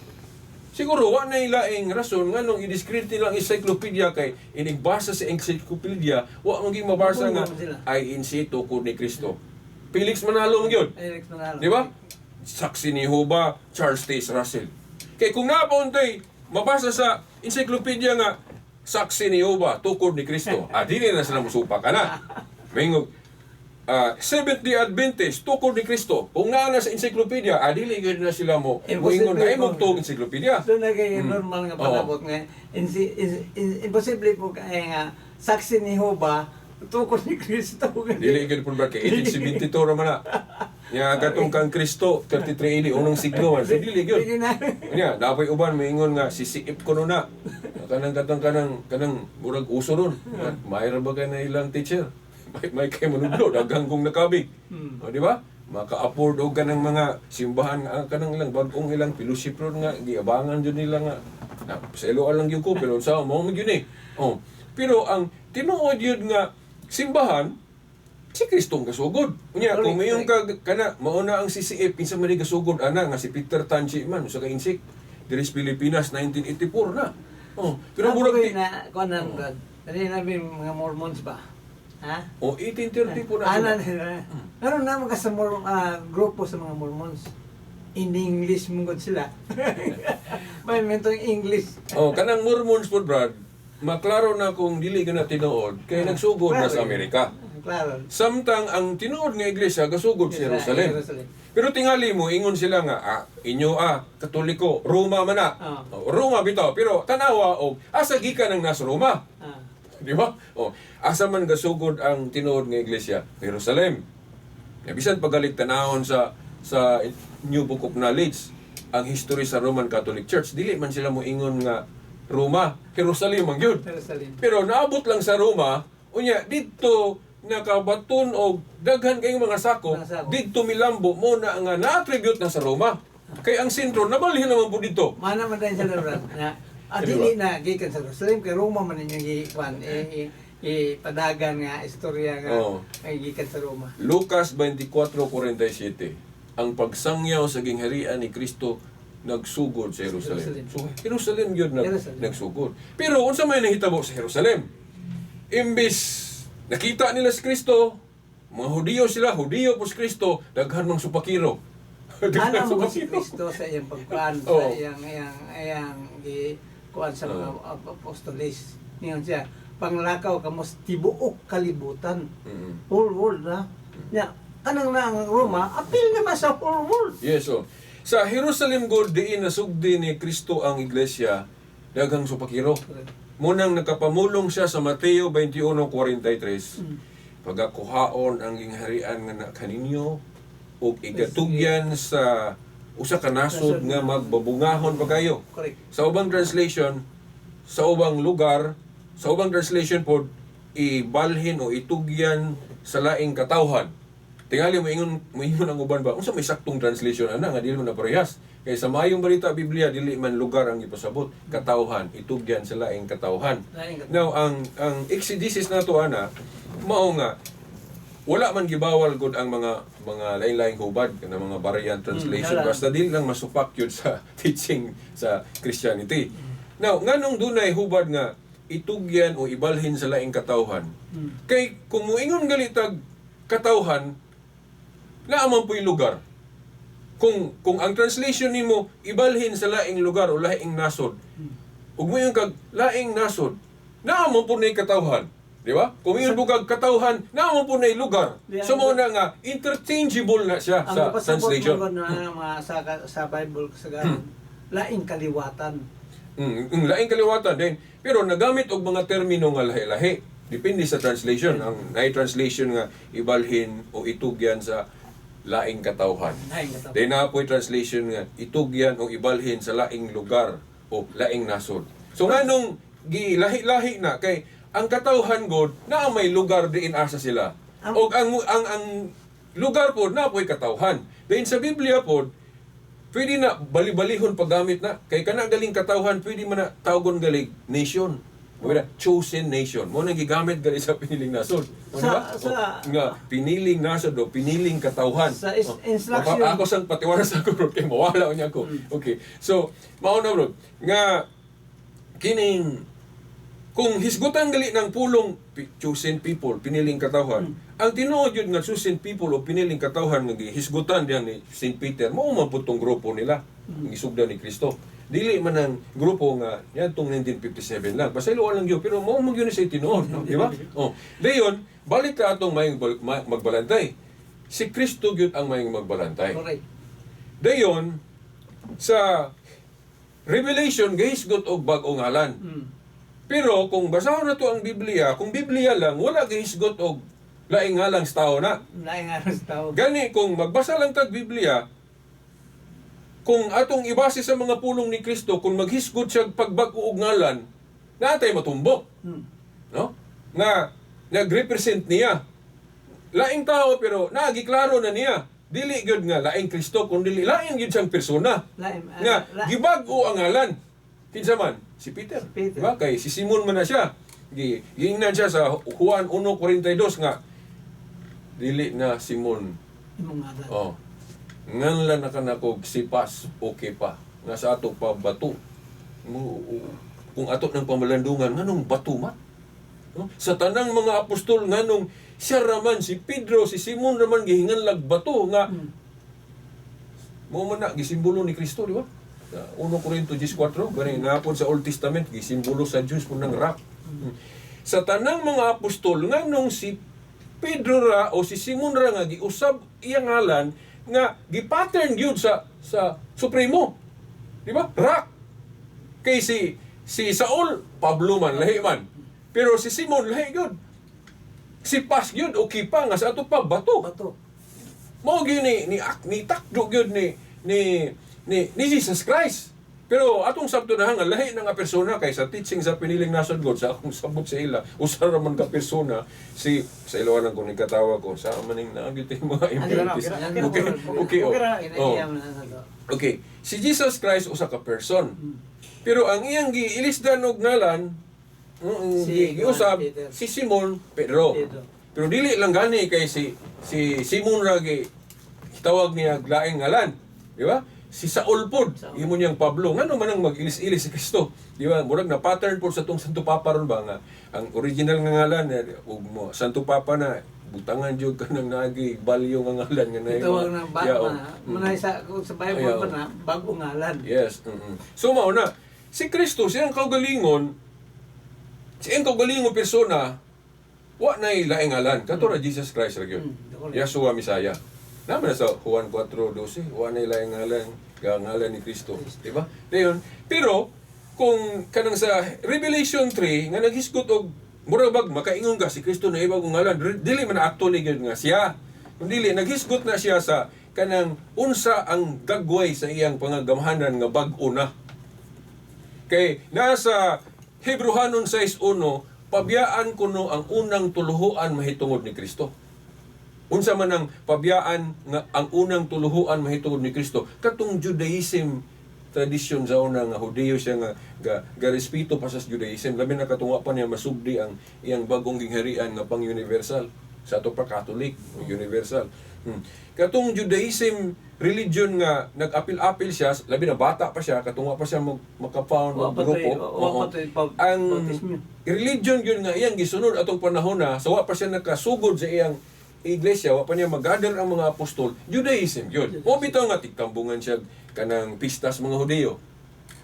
Siguro wa na ilaing rason nganong i-discredit nila ang encyclopedia, kay inigbasa sa encyclopedia wa man gyud mabasa nga Mabunggo sila. INC tukod ni Kristo. Felix Manalo man gyud. Alex Manalo. Di ba? Saksi ni Jehovah, Charles Taze Russell. Kay kung napauntoy, mabasa sa encyclopedia nga saksi ni Jehovah, tukod ni Kristo. Ah, dili na sila musupa ka na. Mayngog, Seventh-day Adventist, tukod ni Kristo. Kung naa na sa encyclopedia, ah, dili gyud na sila mo. Imposible Moingon nga, ay po. magtuog encyclopedia. So na kay normal nga panabot nga imposible po kay nga saksi ni Jehovah tukod ni Kristo. Dili gyud po ba kay 1872 ra man na. Nya katong kang Kristo 33 AD, unang siglo man. So dili gyud. Dili na. Nya, dapoy uban moingon nga sisiip ko na. Kanang katong kanang murag uso ron. May ra ba kay na ilang teacher? May kay manudlo daghang kong nakabig. O, di ba? Maka-afford og kanang mga simbahan nga kanang ilang bag-ong ilang fellowship ron nga giabangan jud nila nga na sa ilo lang gyud ko, pero sa mao man gyud eh. Oh. Pero ang tinuod gyud nga simbahan si Kristo ang gasugod. Unya, kung mayon ka kana mao na ang CCF, kinsa man ni gasugod ana nga si Peter Tanchi man usa ka insik diri sa Pilipinas 1984 na. Oh, pero murag ti na kuan nang brad. Dali na mga Mormons ba? Ha? Oh, 1830 po na Ana sila. nila. Pero naman ka sa grupo sa mga Mormons. In English mo gud sila. May mentong English. Oh, kanang Mormons po, Brad, maklaro na kung dili ka na tinuod kay nagsugod na sa Amerika. Klaro. Samtang ang tinuod nga iglesia gasugod sa Jerusalem. Jerusalem. Pero tingali mo ingon sila nga inyo Katoliko, Roma man na. Oh, Roma bitaw, pero tanawa og asa gikan ang nasa Roma. Di ba? Oh, asa man gasugod ang tinuod nga iglesia? Jerusalem. Ya, bisan pagalit tanawon sa New Book of Knowledge, ang history sa Roman Catholic Church, dili man sila moingon nga Roma, Jerusalem ang gyud. Jerusalem. Pero naabot lang sa Roma, unya didto nakabaton og daghan kayong mga sako, Mga sako. didto milambo mo na nga na-attribute na sa Roma. Kay ang sentro nabalhin naman po dito. Mana man din sila, brad. Na Di dili na gikan sa Jerusalem kay Roma man inyong gi-kuan padagan nga istorya nga ay gikan sa Roma. Lucas 24:47. Ang pagsangyaw sa gingharian ni Kristo nagsugod sa Jerusalem. Jerusalem. So Jerusalem gyud Jerusalem. nagsugod. Pero unsa may nahitabo sa Jerusalem? Imbis nakita nila si Kristo, mga Hudiyo sila, Hudiyo po si Kristo, daghan mang supakiro. Daghan Ana mo si supakiro. Kristo sa iyang pagkuan, sa iyang iyang iyang gi kuan sa mga apostoles. Niyon siya, panglakaw kamo sa tibuok kalibutan. Whole world na. Nya kanang na ang Roma, apil naman sa whole world. Yes, oh. Sa Jerusalem God, diin nasugdi ni Kristo ang iglesia, daghang supakiro. Munang nakapamulong siya sa Mateo 21:43. Pagakuhaon ang gingharian nga na kaninyo ug igatugyan sa usa ka nasod nga magbabungahon pa kayo. Sa ubang translation, sa ubang lugar, sa ubang translation pod, ibalhin o itugyan sa laing katawhan. Tingali moingon ang uban ba, unsa may saktong translation ana nga dili man na parehas. Kay sa maayong balita Biblia dili man lugar ang ipasabot, katawhan, itugyan sa laing katawhan. Laing katawhan. Now ang exegesis nato ana mao nga wala man gibawal gud ang mga lain-laing hubad kana mga variant translation, wala. basta dili lang masupak yun sa teaching sa Christianity. Now, nganong dunay hubad nga itugyan o ibalhin sa laing katawhan? Kay kung moingon gali tag katawhan, naa man po'y lugar. Kung ang translation nimo ibalhin sa laing lugar o laing nasod, ug moingon kag laing nasod, naa man po nay katawhan. Di ba? Kung moingon po kag katawhan, naa man po nay lugar. Di, So mao na nga interchangeable na siya Ang sa ipasabot translation. mo na mga sa Bible sa ganon, laing kaliwatan. Laing kaliwatan din. Pero nagamit og mga termino nga lahi-lahi. Depende sa translation. Ang naay translation nga ibalhin o itugyan sa laing katawhan. Laing katawhan. Then naa po'y translation nga itugyan o ibalhin sa laing lugar o laing nasod. So nganong gilahi-lahi na kay ang katawhan god naa may lugar diin asa sila. Og ang lugar pod naa po'y katawhan. Then sa Biblia pod pwede na bali-balihon paggamit na kay kana galing katawhan pwede man na tawgon galing nation. Mo na chosen nation. Mo nang gigamit gali sa piniling nasod. O, di ba? O, nga piniling nasod o piniling katawhan. Sa O, instruction. ako sang patiwara sa ako bro kay mawala unya ako. Okay. So mao na bro nga kining kung hisgutan gali ng pulong chosen people, piniling katawhan. Ang tinuod yun nga chosen people o piniling katawhan nga gihisgutan diyan ni Saint Peter, mao man pud tong grupo nila, gisugdan ni Kristo. Dili man ang grupo nga niadtong 1957 lang. Pasayloan lang gyud pero mao man gyud ni sa tinuod, no? Di ba? Oh. Dayon, balik ka atong maayong magbalantay. Si Kristo gyud ang maayong magbalantay. Dayon sa Revelation gihisgot og bag-ong ngalan. Pero kung basahon na to ang Biblia, kung Biblia lang, wala gihisgot og Laing ngalan sa tao na. Laing ngalan sa tao. Gani kung magbasa lang tag Biblia, kung atong ibase sa mga pulong ni Kristo, kung maghisgot siya pagbag-o og ngalan, naatay matumbok. No? Nga nagrepresent niya. Laing tao pero nagiklaro na niya. Dili gyud nga laing Kristo kun dili laing gyud siyang persona. Laing, Nga gibag-o ang ngalan. Kinsa man? Si Peter. Si Peter. Diba? Kay si Simon man na siya. Giingnan siya sa Juan 1:42 nga dili na Simon. Imong ngalan. Oh. Nganlan na kanakog sipas okay pa. Nga sa ato pa bato. Kung ato ng pamalandungan nganong bato man? No? Sa tanang mga apostol nganong siya raman si Pedro, si Simon raman gihinganlag bato nga mo man na gisimbolo ni Kristo, di ba? Sa 1 Corinto 14, gani napod sa Old Testament gisimbolo sa Dios po ng rock. Sa tanang mga apostol nganong si Pedro ra o si Simon ra nga giusab iyang ngalan nga gipattern gyud sa Supremo. Di ba? Rock. Kay si si Saul, Pablo man lahi man. Pero si Simon lahi gyud. Si Pas gyud o Kipa nga sa ato pa bato. Bato. Mao gyud ni takdo gyud ni Jesus Christ. Pero atong sabto na nga lahi na nga persona kay sa teaching sa piniling nasod God sa akong sabot sa ila usa ra man ka persona si sa ilawan ko nagkatawa ko sa maning naagit yung mga impurities. Okay, okay. Oh. Oh. Okay, si Jesus Christ usa ka person. Pero ang iyang giilisdan og ngalan, Si giusab Peter. si Simon Pedro. Pedro. Pero dili lang gani kay si si Simon ra gi tawag niya laing ngalan, di ba? Si Saul pod, Saul. imo niyang Pablo. Ngano man ang mag-ilis-ilis si Kristo? Di ba? Murag na pattern pod sa tong Santo Papa ron ba nga ang original nga ngalan eh, ug mo Santo Papa na butangan jud ka ng nagi balyo nga ngalan nga na Tawag ng ba, Yeah, oh. manay sa kung sa Bible Ayaw. pa na bago ngalan. Yes. So mao na si Kristo siyang kaugalingon, siyang kaugalingon persona wa na laing ngalan kato ra Jesus Christ ra gyud. Dako. Yeshua Messiah. Naman na sa Juan 4:12, wa na laing ngalan, ngalan ni Kristo, di ba? Dayon, pero kung kanang sa Revelation 3 nga naghisgot og mura bag makaingon ka si Kristo na ibagong ngalan, dili man actually gyud nga siya. Kung dili naghisgot na siya sa kanang unsa ang gagway sa iyang pangagamhanan nga bag-o na. Kay nasa Hebrehanon 6:1, pabiyaan kuno ang unang tuluhuan mahitungod ni Kristo. Unsa man ang pabiyaan nga ang unang tuluhuan mahitungod ni Kristo? Katong Judaism tradisyon sa una nga Hudiyo siya nga garespeto pa sa Judaism, labi na katungwa pa niya masugdi ang iyang bagong gingharian nga pang universal sa ato pa Catholic universal. Katong Judaism religion nga nag-apil-apil siya, labi na bata pa siya, katungwa pa siya maka-found Wa og pa to'y- grupo. wa Oo. pa to'y Ang bautismo. religion yun nga iyang gisunod atong panahon na so wa pa siya nakasugod sa iyang iglesia, wa pa niya magather ang mga apostol, Judaism yun. O bitaw nga tigtambungan siya kanang pistas mga Hudiyo.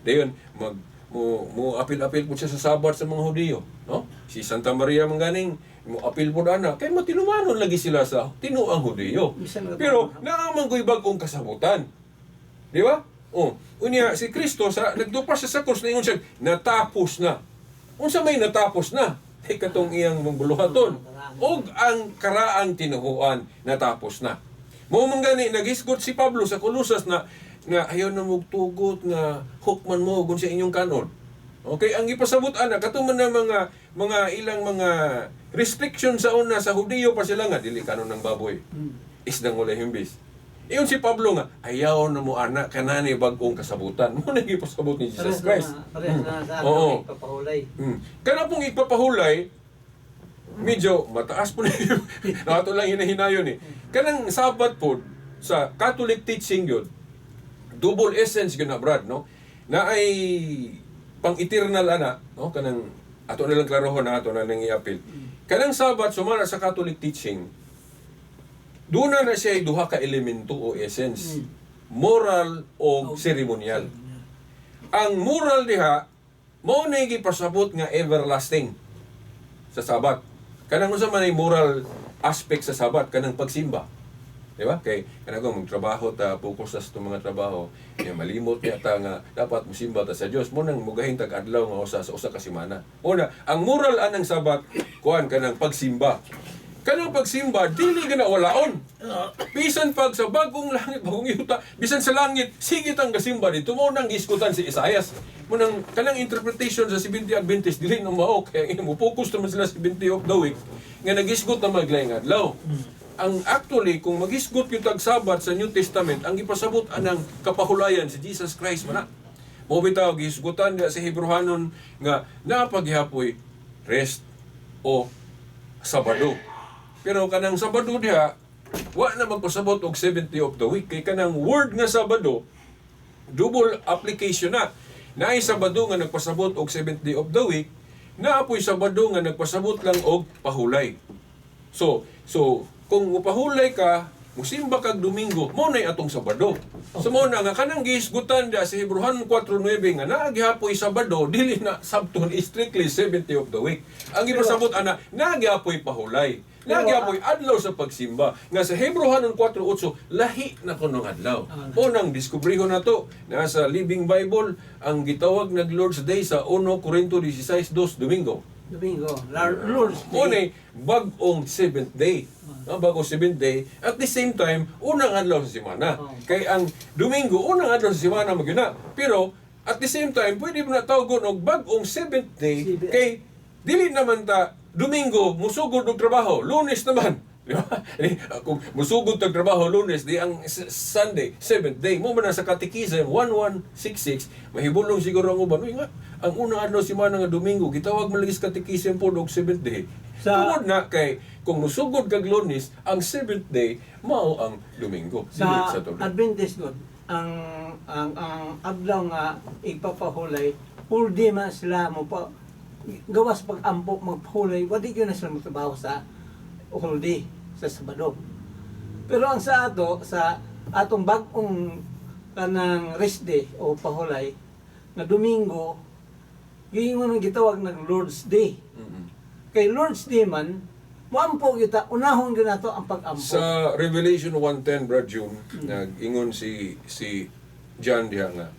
Dayon mag mo mo apil-apil po siya sa Sabat sa mga Hudiyo, no? Si Santa Maria man ganing mo apil po ana kay matinumanon lagi sila sa tinuang Hudiyo. Bisan nga Pero naa man ko'y bag-ong kasabutan. Di ba? Oh, unya si Kristo sa nagdupa siya sa krus ningon siya natapos na. Unsa may natapos na? Kay katong iyang mambuluhaton. Og ang karaang tinuhuan natapos na. Mao man gani naghisgot si Pablo sa Colosas na nga ayaw na mugtugot nga hukman mo gun sa inyong kanon. Okay, ang ipasabot ana kato man na mga ilang mga restriction sa una sa Hudiyo pa sila nga dili kanon ng baboy. Isdang walay himbis. Iyon si Pablo nga, ayaw na mo ana kanani bag-ong kasabutan. Mo na gipasabot ni Jesus Christ. Parehas na sa Oo. ato ipapahulay. Kana pong ipapahulay, medyo mataas po na yun. Nato lang hinahinayon eh. Kanang Sabat po, sa Catholic teaching yun, double essence yun na Brad, no? Na ay pang-eternal ana, no? Kanang ato na lang klarohon na ato na lang i-appeal. Kanang Sabat sumara sa Catholic teaching, doon na na siya duha ka elemento o essence. Moral o ceremonial. Ang moral diha, mao na gipasabot nga everlasting sa Sabat. Kanang unsa man ay moral aspect sa Sabat, kanang pagsimba. Di ba? Kay kanang kung magtrabaho ta, focus sa itong mga trabaho, ya malimot niya ta nga dapat musimba ta sa Dios. Mo nang mugahing tag adlaw nga usa sa usa ka semana. Una, ang moral anang Sabat kuan kanang pagsimba. Kanang pagsimba dili gana walaon. Bisan pag sa bagong langit, bagong yuta, bisan sa langit, sige tang gasimba dito mo nang gisgutan si Isaias. Mo nang kanang interpretation sa Seventh Adventist dili na mao kay mo focus naman sila sa 70 of the week nga nagisgot na maglaing adlaw. Ang actually kung magisgot gyud tag Sabat sa New Testament, ang gipasabot anang kapahulayan si Jesus Christ man na. Mo bitaw gisgutan niya sa Hebrehanon nga napaghihapoy rest o Sabado. Pero kanang Sabado diha, wa na magpasabot og 70 of the week kay kanang word nga Sabado double application na. Naay Sabado nga nagpasabot og 70 of the week, naapoy Sabado nga nagpasabot lang og pahulay. So kung mupahulay ka, musimba kag Domingo, mo na'y atong Sabado. So mo na nga kanang gihisgutan diha sa Hebrehan 4:9 nga naa gihapoy Sabado, dili na sabton strictly 70 of the week. Ang gipasabot ana, naa gihapoy pahulay. Naa gihapoy adlaw sa pagsimba. Nga sa Hebrehan 4:8 lahi na kuno adlaw. Unang diskubrihon nato nasa Living Bible ang gitawag nag Lord's Day sa 1 Corinto 16:2, Domingo. Domingo, Lord's Day. Mo ni bag-ong seventh day. No, bag-ong seventh day. At the same time, unang adlaw sa semana. Kay ang Domingo, unang adlaw sa semana magyud na. Pero at the same time, pwede mo na tawgon og bag-ong seventh day kay dili naman ta Domingo musugod og trabaho, Lunes naman. Di ba? Eh, kung musugod tag trabaho Lunes, di ang Sunday, seventh day. Mo man na sa Catechism 1166, mahibulong siguro ang uban. Uy nga, ang unang adlaw semana nga Domingo, gitawag man lagi sa Catechism po og seventh day. Tungod na kay kung musugod kag Lunes, ang seventh day mao ang Domingo. Sa Dili Saturday. Adventist God, ang adlaw nga ipapahulay, whole day man sila mo pa gawas pag-ampo magpahulay, wadi gyud na sila magtrabaho sa whole day sa Sabado. Pero ang sa ato, sa atong bag-ong kanang rest day o pahulay nga Domingo, giingon ang gitawag ng Lord's Day. Kay Lord's Day man, moampo kita, unahon gyud nato ang pag-ampo. Sa Revelation 1:10, Brad June, nag-ingon si si John diha nga,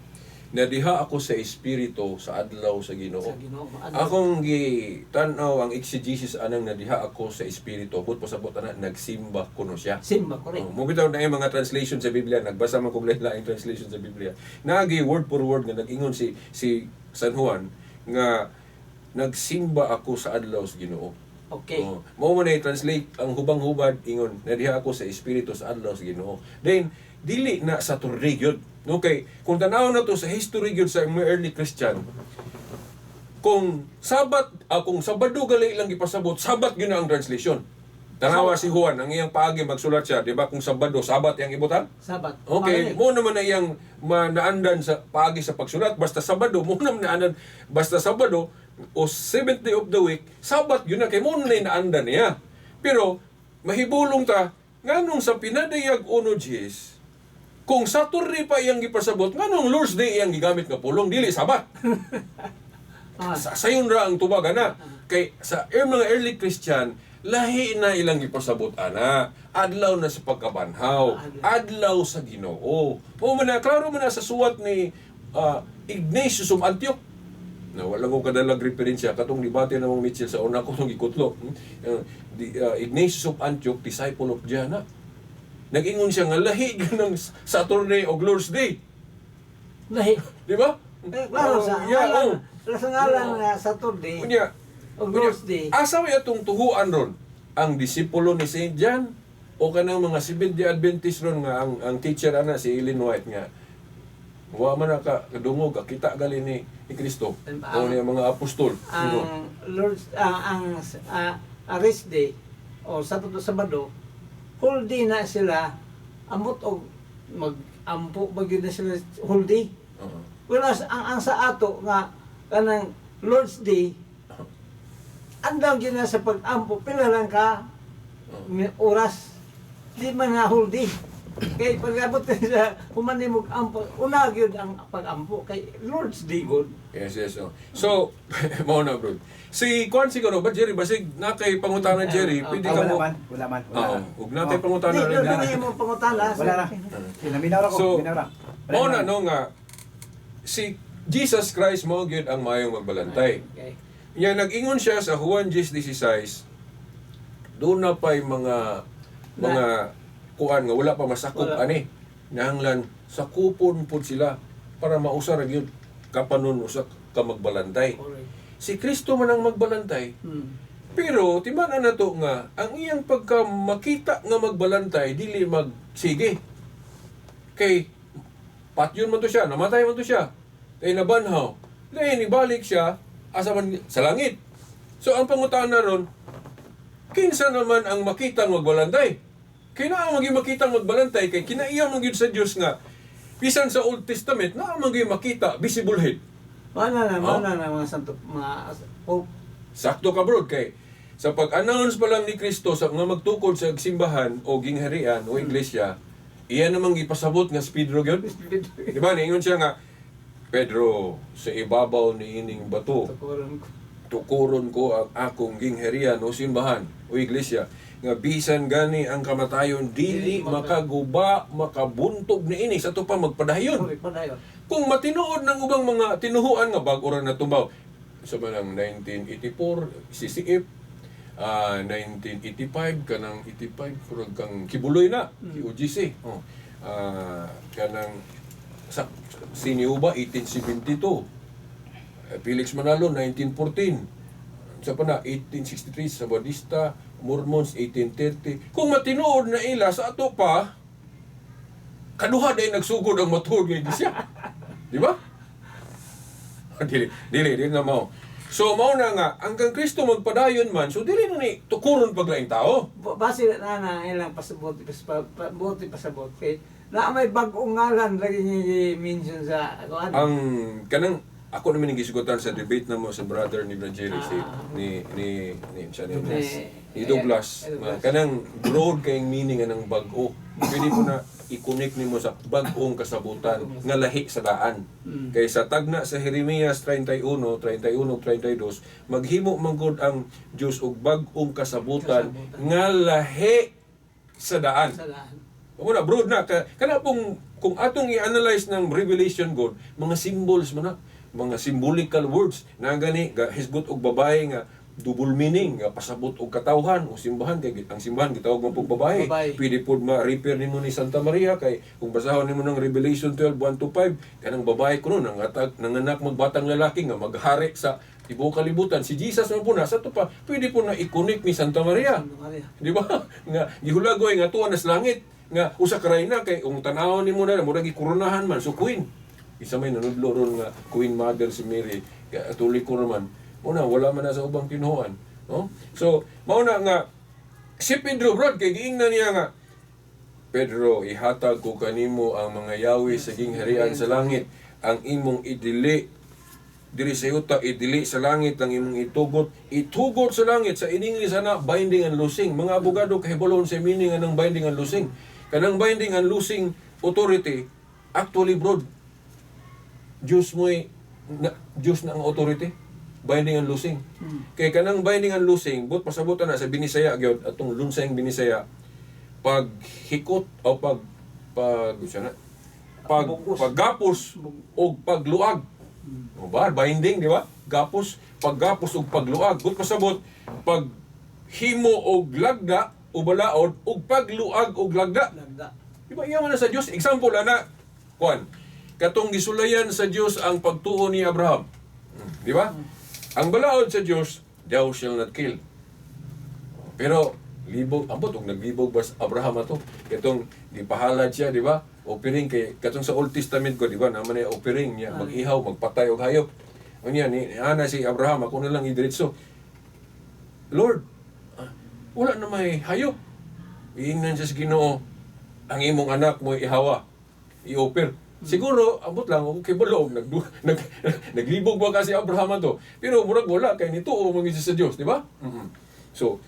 "Nadiha ako sa espiritu sa adlaw sa Ginoo." Sa Ginoo, adlaw. Akong gitan-aw ang exegesis anang "nadiha ako sa espiritu," but pasabot ana nagsimba kuno siya. Simba, correct. Oh, mo bitaw na yung mga translation sa Biblia, nagbasa man kog lain translation sa Biblia. Naagi word for word nga nag-ingon si si San Juan nga "nagsimba ako sa adlaw sa Ginoo." Oh, mao man na i-translate ang hubang-hubad ingon "nadiha ako sa espiritu sa adlaw sa Ginoo." Then dili na Saturday gyud. Okay, kung tan-aw na to sa history gyud sa mga early Christian, kung Sabat, kung Sabado gali lang gipasabot, Sabat gyud na ang translation. Tanawa si Juan, ang iyang paagi magsulat siya, di ba? Kung Sabado, Sabat yang ibutan? Sabat. Okay, mo naman na iyang naandan sa paagi sa pagsulat basta Sabado, mo naman naandan basta Sabado o seventh day of the week, Sabat yun na kay mo na naandan niya. Pero mahibulong ta nganong sa Pinadayag 1:10, kung Saturday pa iyang gipasabot, nganong Lord's Day iyang gigamit nga pulong, dili Sabat? Sa sayon ra ang tubag ana kay sa mga early Christian lahi na ilang gipasabot ana, adlaw na sa pagkabanhaw, adlaw sa Ginoo. Mo man na klaro man na sa suwat ni Ignatius of Antioch na wala ko kadalag referensya katong debate namong Mitchell sa una ko nung gikutlo. Ignatius of Antioch, disciple of John na. Nag-ingon siya nga lahi gyud ng Saturday o Lord's Day. Lahi. Di ba? Eh, klaro Oh, sa yeah, ngalan, oh. sa ngalan nga Saturday Unya, o Lord's Day. Asa may atong tuhuan ron? Ang disipulo ni Saint John o kanang mga Seventh-day Adventist ron nga ang teacher ana si Ellen White nga wa man na ka kadungog kita gali ni Kristo o ni ang mga apostol? Ang Ano? Lord's ang rest day o Sabado Sabado, whole day na sila amot og mag-ampo ba gyud na sila whole day. Whereas ang sa ato nga kanang Lord's Day, andam gyud na sa pag-ampo pila lang ka oras, di man nga whole day. Kay pag-abot ka sa human nimo ampo, una gyud ang pag-ampo kay Lord's Day gud. Yes. Oh. So, mao na, bro. Si Kwan siguro ba, Jerry, basig na kay pangutana, Jerry, pwede Ah, ka wala mo. man, wala man, wala Oo, na. ug na kay Oh, pangutana Di, rin. di, di mo pangutana. Wala na. Eh, naminaw ra ko, So, naminaw ra. Wala mao na naman. no nga si Jesus Christ mao gyud ang maayong magbalantay. Okay. Nya nag-ingon siya sa Juan 10:16, Doon na pa'y mga kuan nga wala pa masakop Wala. ani. Nahanglan sakupon pud sila para mausa ra gyud kapanon usa ka magbalantay. Correct. Si Kristo man ang magbalantay. Pero timan-an nato nga ang iyang pagka makita nga magbalantay dili magsige. Kay patyon man to siya, namatay man to siya. Kay nabanhaw. Dahil nibalik siya asa man sa langit. So ang pangutan na ron, kinsa naman ang makitang magbalantay? Kay naa man gyud makitang magbalantay kay kinaiya man gyud sa Dios nga bisan sa Old Testament naa man gyud makita visible head. Wala na, Oh. wala na mga santo, mga pope. Sakto ka, bro, kay sa pag-announce pa lang ni Kristo sa nga magtukod sa simbahan o gingharian o iglesia, iya namang gipasabot nga si Pedro gyud. Di ba? Niingon siya nga, "Pedro, sa ibabaw ni ining bato, Tukuran ko. Tukuron ko ang akong gingharian o simbahan o iglesia nga bisan gani ang kamatayon dili makaguba, makabuntog ni ini sa ato pa magpadayon." Correct, padayon. Kung matinuod ng ubang mga tinuhuan nga bag-o ra natumbaw sa manang 1984 CCF, 1985, kanang 85 murag kang Quiboloy na, OGC, oh. Kanang sa Siniuba 1872. Felix Manalo 1914, sa pa na 1863 sa Badista, Mormons 1830. Kung matinuod na ila sa ato pa, kaduha day nagsugod ang matuod nga iglesia, di ba? Dili, dili, dili na mao. So mao na nga ang kang Kristo magpadayon man, so dili na ni tukuron paglaing tao. Base na na ilang pasabot, buti pasabot. Kay na may bag-ong ngalan lagi niya i-mention sa kuan. Ang kanang ako naman ang gisugotan sa debate na mo sa brother ni Brad si ni ni ni siya ni, Douglas. ni Douglas. Eh, Douglas. Kanang broad kayong meaning anang bag-o. Pwede mo na i-connect nimo sa bag-ong kasabutan nga lahi sa daan. Kay sa tagna sa Jeremias 31, 31, 32, maghimo man gud ang Dios og bag-ong kasabutan Kasabutan. nga lahi sa daan. Sa daan. Muna, broad na. Kana pong, kung atong i-analyze ng Revelation God, mga symbols man na, mga symbolical words, na gani, ga, hisgot og babae nga, double meaning, nga pasabot og katawhan o simbahan, kay ang simbahan gitawag mo pog babae. Babae. Pwede pod ma-repair nimo ni Santa Maria kay kung basahon nimo ng Revelation 12, 1 to 5, kanang babae kuno nangatag nanganak magbatang lalaki nga maghari sa tibuok kalibutan. Si Jesus man po na sa to pa, pwede po na i-connect ni Santa Maria. Santa Maria. Di ba? Nga gihulagoy nga tuwa na sa langit nga usa ka rayna kay kung tan-awon nimo na murag gikoronahan man so queen. Isa may nanudlo ron nga Queen Mother si Mary, Katoliko naman. Una wala man na sa ubang tinuohan, no? So mao na nga si Pedro, bro, kay giingnan niya nga, "Pedro, ihatag ko kanimo ang mga yawi sa gingharian sa langit. Ang imong idili diri sa yuta, idili sa langit. Ang imong itugot, itugot sa langit." Sa in English ana, binding and loosing. Mga abogado kahibalon sa meaning anang binding and loosing. Kanang binding and loosing authority, actually, bro, Diyos mo'y na, Diyos na ang authority, binding and loosing. Kay kanang binding and loosing, but pasabutan na sa Binisaya gyud, atong lunsayng Binisaya, pag hikot o pag pag siya na pag Bugos. paggapos o pagluag. O ba, binding, di ba? Gapos, paggapos ug pagluag. But pasabot pag himo og lagda o balaod ug pagluag og lagda. Lagda. Di ba iya man na sa Dios? Example ana, kuan. Katong gisulayan sa Dios ang pagtuo ni Abraham. Di ba? Ang balaod sa Dios, "Thou shall not kill." Pero libog, ambot og naglibog bas Abraham ato. Katong gipahalad siya, di ba? Offering kay katong sa Old Testament ko, di ba? Naman ay offering niya, mag-ihaw, magpatay og hayop. Unya ni ana si Abraham, ako na lang idiretso. "Lord, wala na may hayop." Iingnan siya sa Ginoo, "Ang imong anak mo ihawa, i-offer." Siguro, ambot lang, ako kay balog, naglibog ba kasi Abraham ato? Pero murag wala, kay nito o mga sa Dios, di ba? So,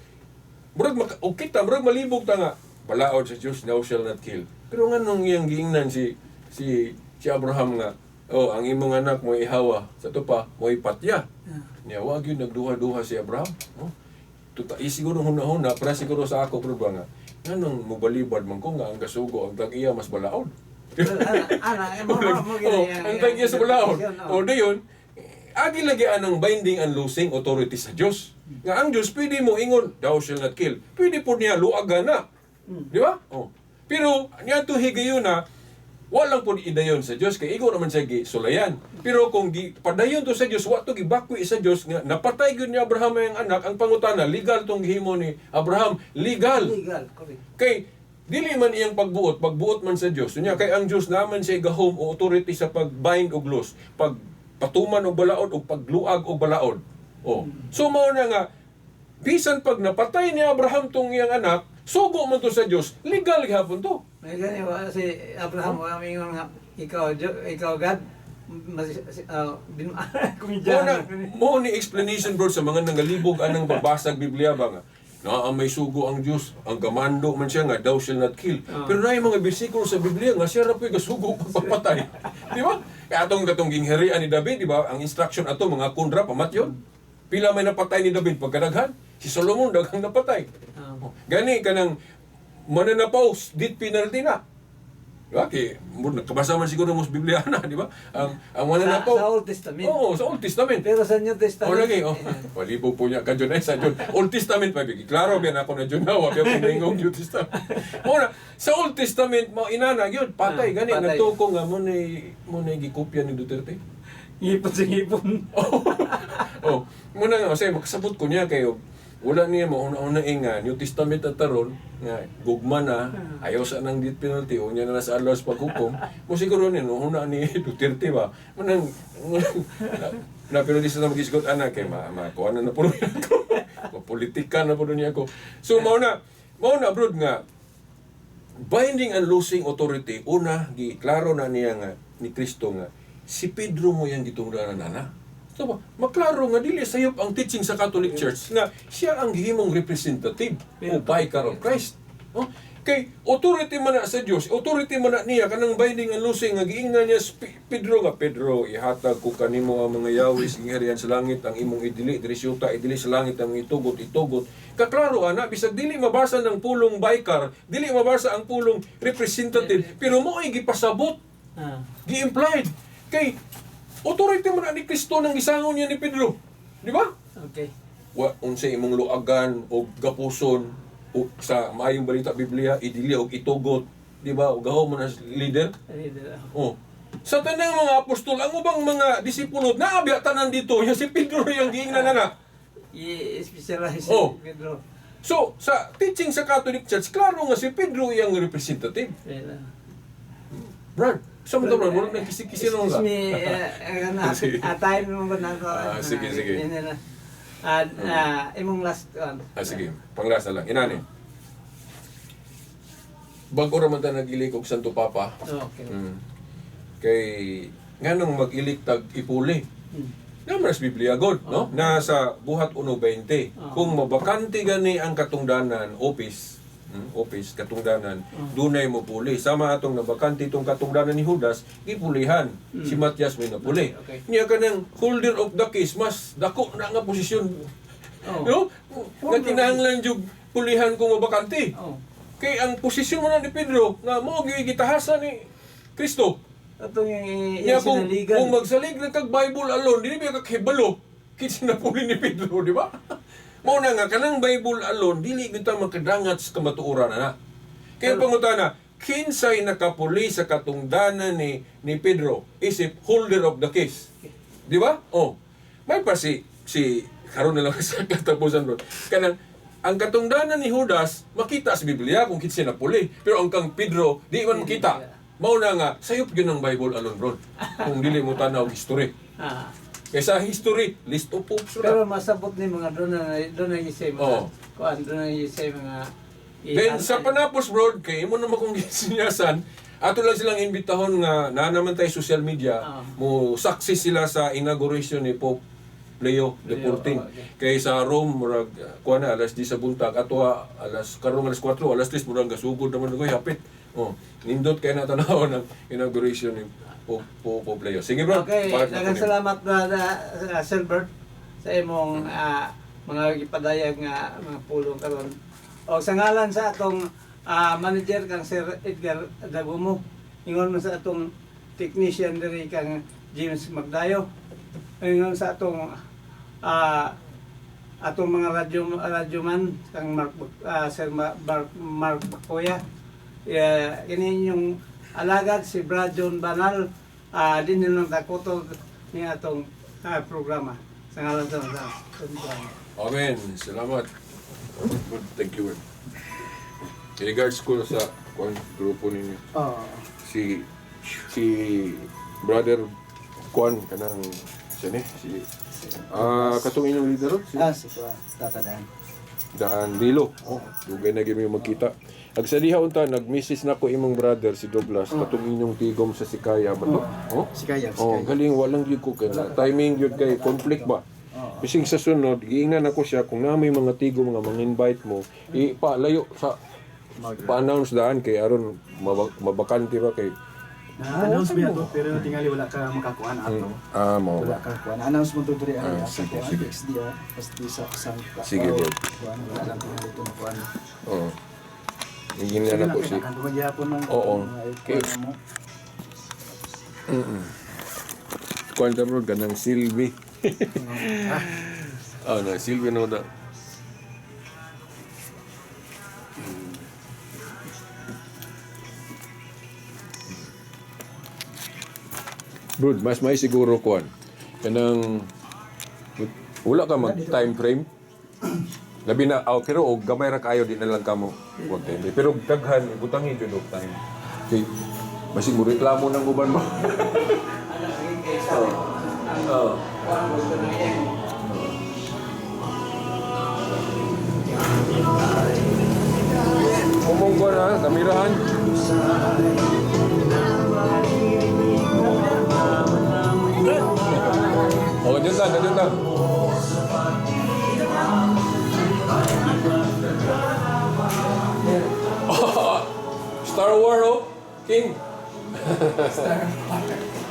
murag maka, o kita, murag malibog ta nga, balaod sa Dios, "Thou shall not kill." Pero nga nung iyang giingnan si Abraham nga, "Oh, ang imong anak mo ihawa, sa to pa, mo ipatya." Niya, wag yun, nagduha-duha si Abraham. No? Tuta, eh, siguro huna-huna, para siguro sa ako, pero ba nga, nganong mobalibad man ko nga ang gasugo, ang tag-iya mas balaod? Ana, ana, mo Oh, ang tag-iya sa balaod. O dayon, agi lagi anang binding and loosing authority sa Dios. Nga ang Dios pwede mo ingon, "Thou shall not kill." Pwede po niya luagan na. Di ba? Oh. Pero niadto higayuna, walang po idayon sa Dios kay igo naman siya sulayan. Pero kung gi padayon to sa Dios, wa to gibakwi sa Dios nga napatay gyud ni Abraham ang anak, ang pangutana, legal tong gihimo ni Abraham? Legal. Legal, correct. Kay dili man iyang pagbuot, pagbuot man sa Dios. Unya kay ang Dios naman siya gahom o authority sa pag-bind og loose, pag patuman og balaod o pagluag og balaod. Oh. So mao na nga bisan pag napatay ni Abraham tong iyang anak, sugo man to sa Dios, legal gihapon to. May gani wa si Abraham wa mingon nga ikaw ikaw God mas bin Mo na, mo ni explanation, bro, sa mga nangalibog anang babasag Biblia ba nga na may sugo ang Dios, ang gamando man siya nga "Thou shall not kill." Pero na yung mga bersikulo sa Biblia nga siya ra po'y gasugo pagpapatay. Di ba? Kaya atong katong gingharian ni David, di ba? Ang instruction ato mga kundra pamatyon. Pila may napatay ni David pagkadaghan? Si Solomon daghang napatay. Ah. Oh, gani kanang mananapaw, death penalty na. Di ba? Kay, nakabasa man siguro mo sa Biblia na, di ba? Ang mananapaw. Sa Old Testament. Oo, sa Old Testament. Pero sa New Testament. Oh, lagi, oh. Walibog po niya ka dyan ay sa John. Old Testament pa, bigi. Klaro, biyan ako na John na, wag yung pinaingong New Testament. Mo na, sa Old Testament, mo inana, yun, patay, Ah, gani, patay. nagtuko nga, mo na gikopya ni Duterte. Ngipon sa ngipon. Oh, muna nga, kasi makasabot ko niya kayo, wala niya mauna-una eh nga, New Testament at taron, nga, gugma na, ayaw sa nang death penalty, o niya na sa alas paghukom, mo siguro niya, no, una ni Duterte ba, munang, munang, na, pero di sa na mag-isgot, anak, kay ma, kuha na na po niya ako, mapolitika na po niya ako. So, mauna, bro, nga, binding and loosing authority, una, gi klaro na niya nga, ni Kristo nga, si Pedro mo yang gitungdanan ana. So, ba, maklaro nga dili sayop ang teaching sa Catholic Church nga siya ang gihimong representative o vicar of Christ. Oh, kay authority man na sa Dios, authority man na niya kanang binding and loosing nga giingnan niya si Pedro nga, "Pedro, ihatag ko kanimo ang mga yawis gingharian sa langit, ang imong idili diri sa yuta idili sa langit, ang itugot itugot." Kaklaro ana bisag dili mabasa ng pulong vicar, dili mabasa ang pulong representative, pero mo ay gipasabot, gi-implied kay authority man na ni Kristo nang gisangon niya ni Pedro, di ba? Okay. Wa unsay imong luagan o gapuson o sa Maayong Balita Biblia idili og itugot, di ba? O gahom mo na leader. Leader. Oh. Sa tanang mga apostol, ang ubang mga disipulo naabya tanan dito, ya si Pedro yung giingnan na. I-specialize Oh. si Pedro. So, sa teaching sa Catholic Church, klaro nga si Pedro yung representative. Well, Brad, sa mga brad, wala nang kisi-kisi Excuse ka. me, Sige. time mo ba na to? Ah, sige, sige. Imong last one. Ah, sige, panglasa lang. Inani. Bago raman ta nag-ilik og Santo Papa, Okay. Kay nganong mag-ilik tag ipuli? Naman sa Biblia god, no? Nasa Buhat 1:20. Oh. Kung mabakante gani ang katungdanan, office, office katungdanan, dunay mo puli. Sama atong nabakante itong katungdanan ni Judas, gipulihan. Si Matias may napuli. Okay. Niya kanang holder of the keys, mas dako na nga posisyon. Oh. No? Nga kinahanglan jud pulihan kung mabakante. Oh. Kay ang posisyon mo na ni Pedro nga mo gitahasan ni Kristo. Atong yung Niya kung, sinaligan. kung magsalig lang kag Bible alone, dili ba kakahibalo? Kinsa napuli ni Pedro, di ba? Mao na nga kanang Bible alone dili gyud ta makadangat sa kamatuoran na. Kaya pangutana, kinsay nakapuli sa katungdanan ni Pedro isip holder of the keys? Di ba? Oh. May pa si si karon na lang sa katapusan, bro. Kanang ang katungdanan ni Judas makita sa Biblia kung kinsa napuli, pero ang kang Pedro di man makita. Mao na nga sayop gyud ang Bible alone, bro. Kung dili mo tanaw og history. Kaysa history, list of popes ra. Pero masabot ni mga doon na isay mga Oh. kuan doon na isay mga Then sa panapos, bro, kay imo naman kung gisinyasan, ato lang silang imbitahon nga na naman tayo social media, mo saksi sila sa inauguration ni Pope Leo the Leo, 14. oh, okay. Kay sa Rome murag kuan na alas 10 sa buntag, ato alas karong alas 4, alas 3 murag gasugod naman ko hapit. Oh, nindot kay na tan-awon ang inauguration ni Pope Leo. Sige, bro. Okay, Balik na ko daghang nimo. salamat, brother Silbert, sa imong mga gipadayag nga mga pulong karon. O sa ngalan sa atong manager kang Sir Edgar Dagumo, ingon man sa atong technician diri kang James Magdayo. Ngayon sa atong atong mga radyo radyo man kang Mark Sir Mark Bacoya. Yeah, ini yung alagad si Brad John Banal, din nilang takuto ni atong programa sa ngalan sa Amen. Salamat. Good. Thank you, Lord. In regards ko sa kuan grupo ninyo. Oo. Si si brother kuan kanang siya ni si katong inyong leader si Ah, si Kuya, tatadaan. Dan Dilo. Oh, dugay na gyud mi magkita. Ag sa diha unta nag-message na ko imong brother si Douglas katong inyong tigom sa Sikaya ba to? Oh. Sikaya, Oh, Sikaya. galing walang gyud ko kay na- timing gyud kay conflict ba. Bising sa sunod, giingnan ako siya kung na may mga tigom nga mang-invite mo, ipalayo sa pa-announce daan kay aron mabakante ba kay Na-announce ba ato pero tingali wala ka makakuan ato. Mao Wala ba. ka kuan. Announce mo to diri Ah, ari sa sige, kuan sige. XDR pasti sa sa Sige, oh, Lord. Kuan wala lang tingali ito kuan. Oo. Giingnan ako si Kan maghihapon ng Oo. mga Kay- kuan mo. Kuan ta bro kanang Silvi. Na Silvi no da. Bro, mas may siguro kuan. Kanang wala ka mag time frame. Labi na oh, pero og gamay ra kayo di na lang kamo wag time frame. Pero daghan butangi jud og time. Kay basig mo reklamo ng uban ba. Oh. Umong ko na, kamerahan. Oh, dyan lang, dyan lang. Star Wars, oh. King. Star Wars.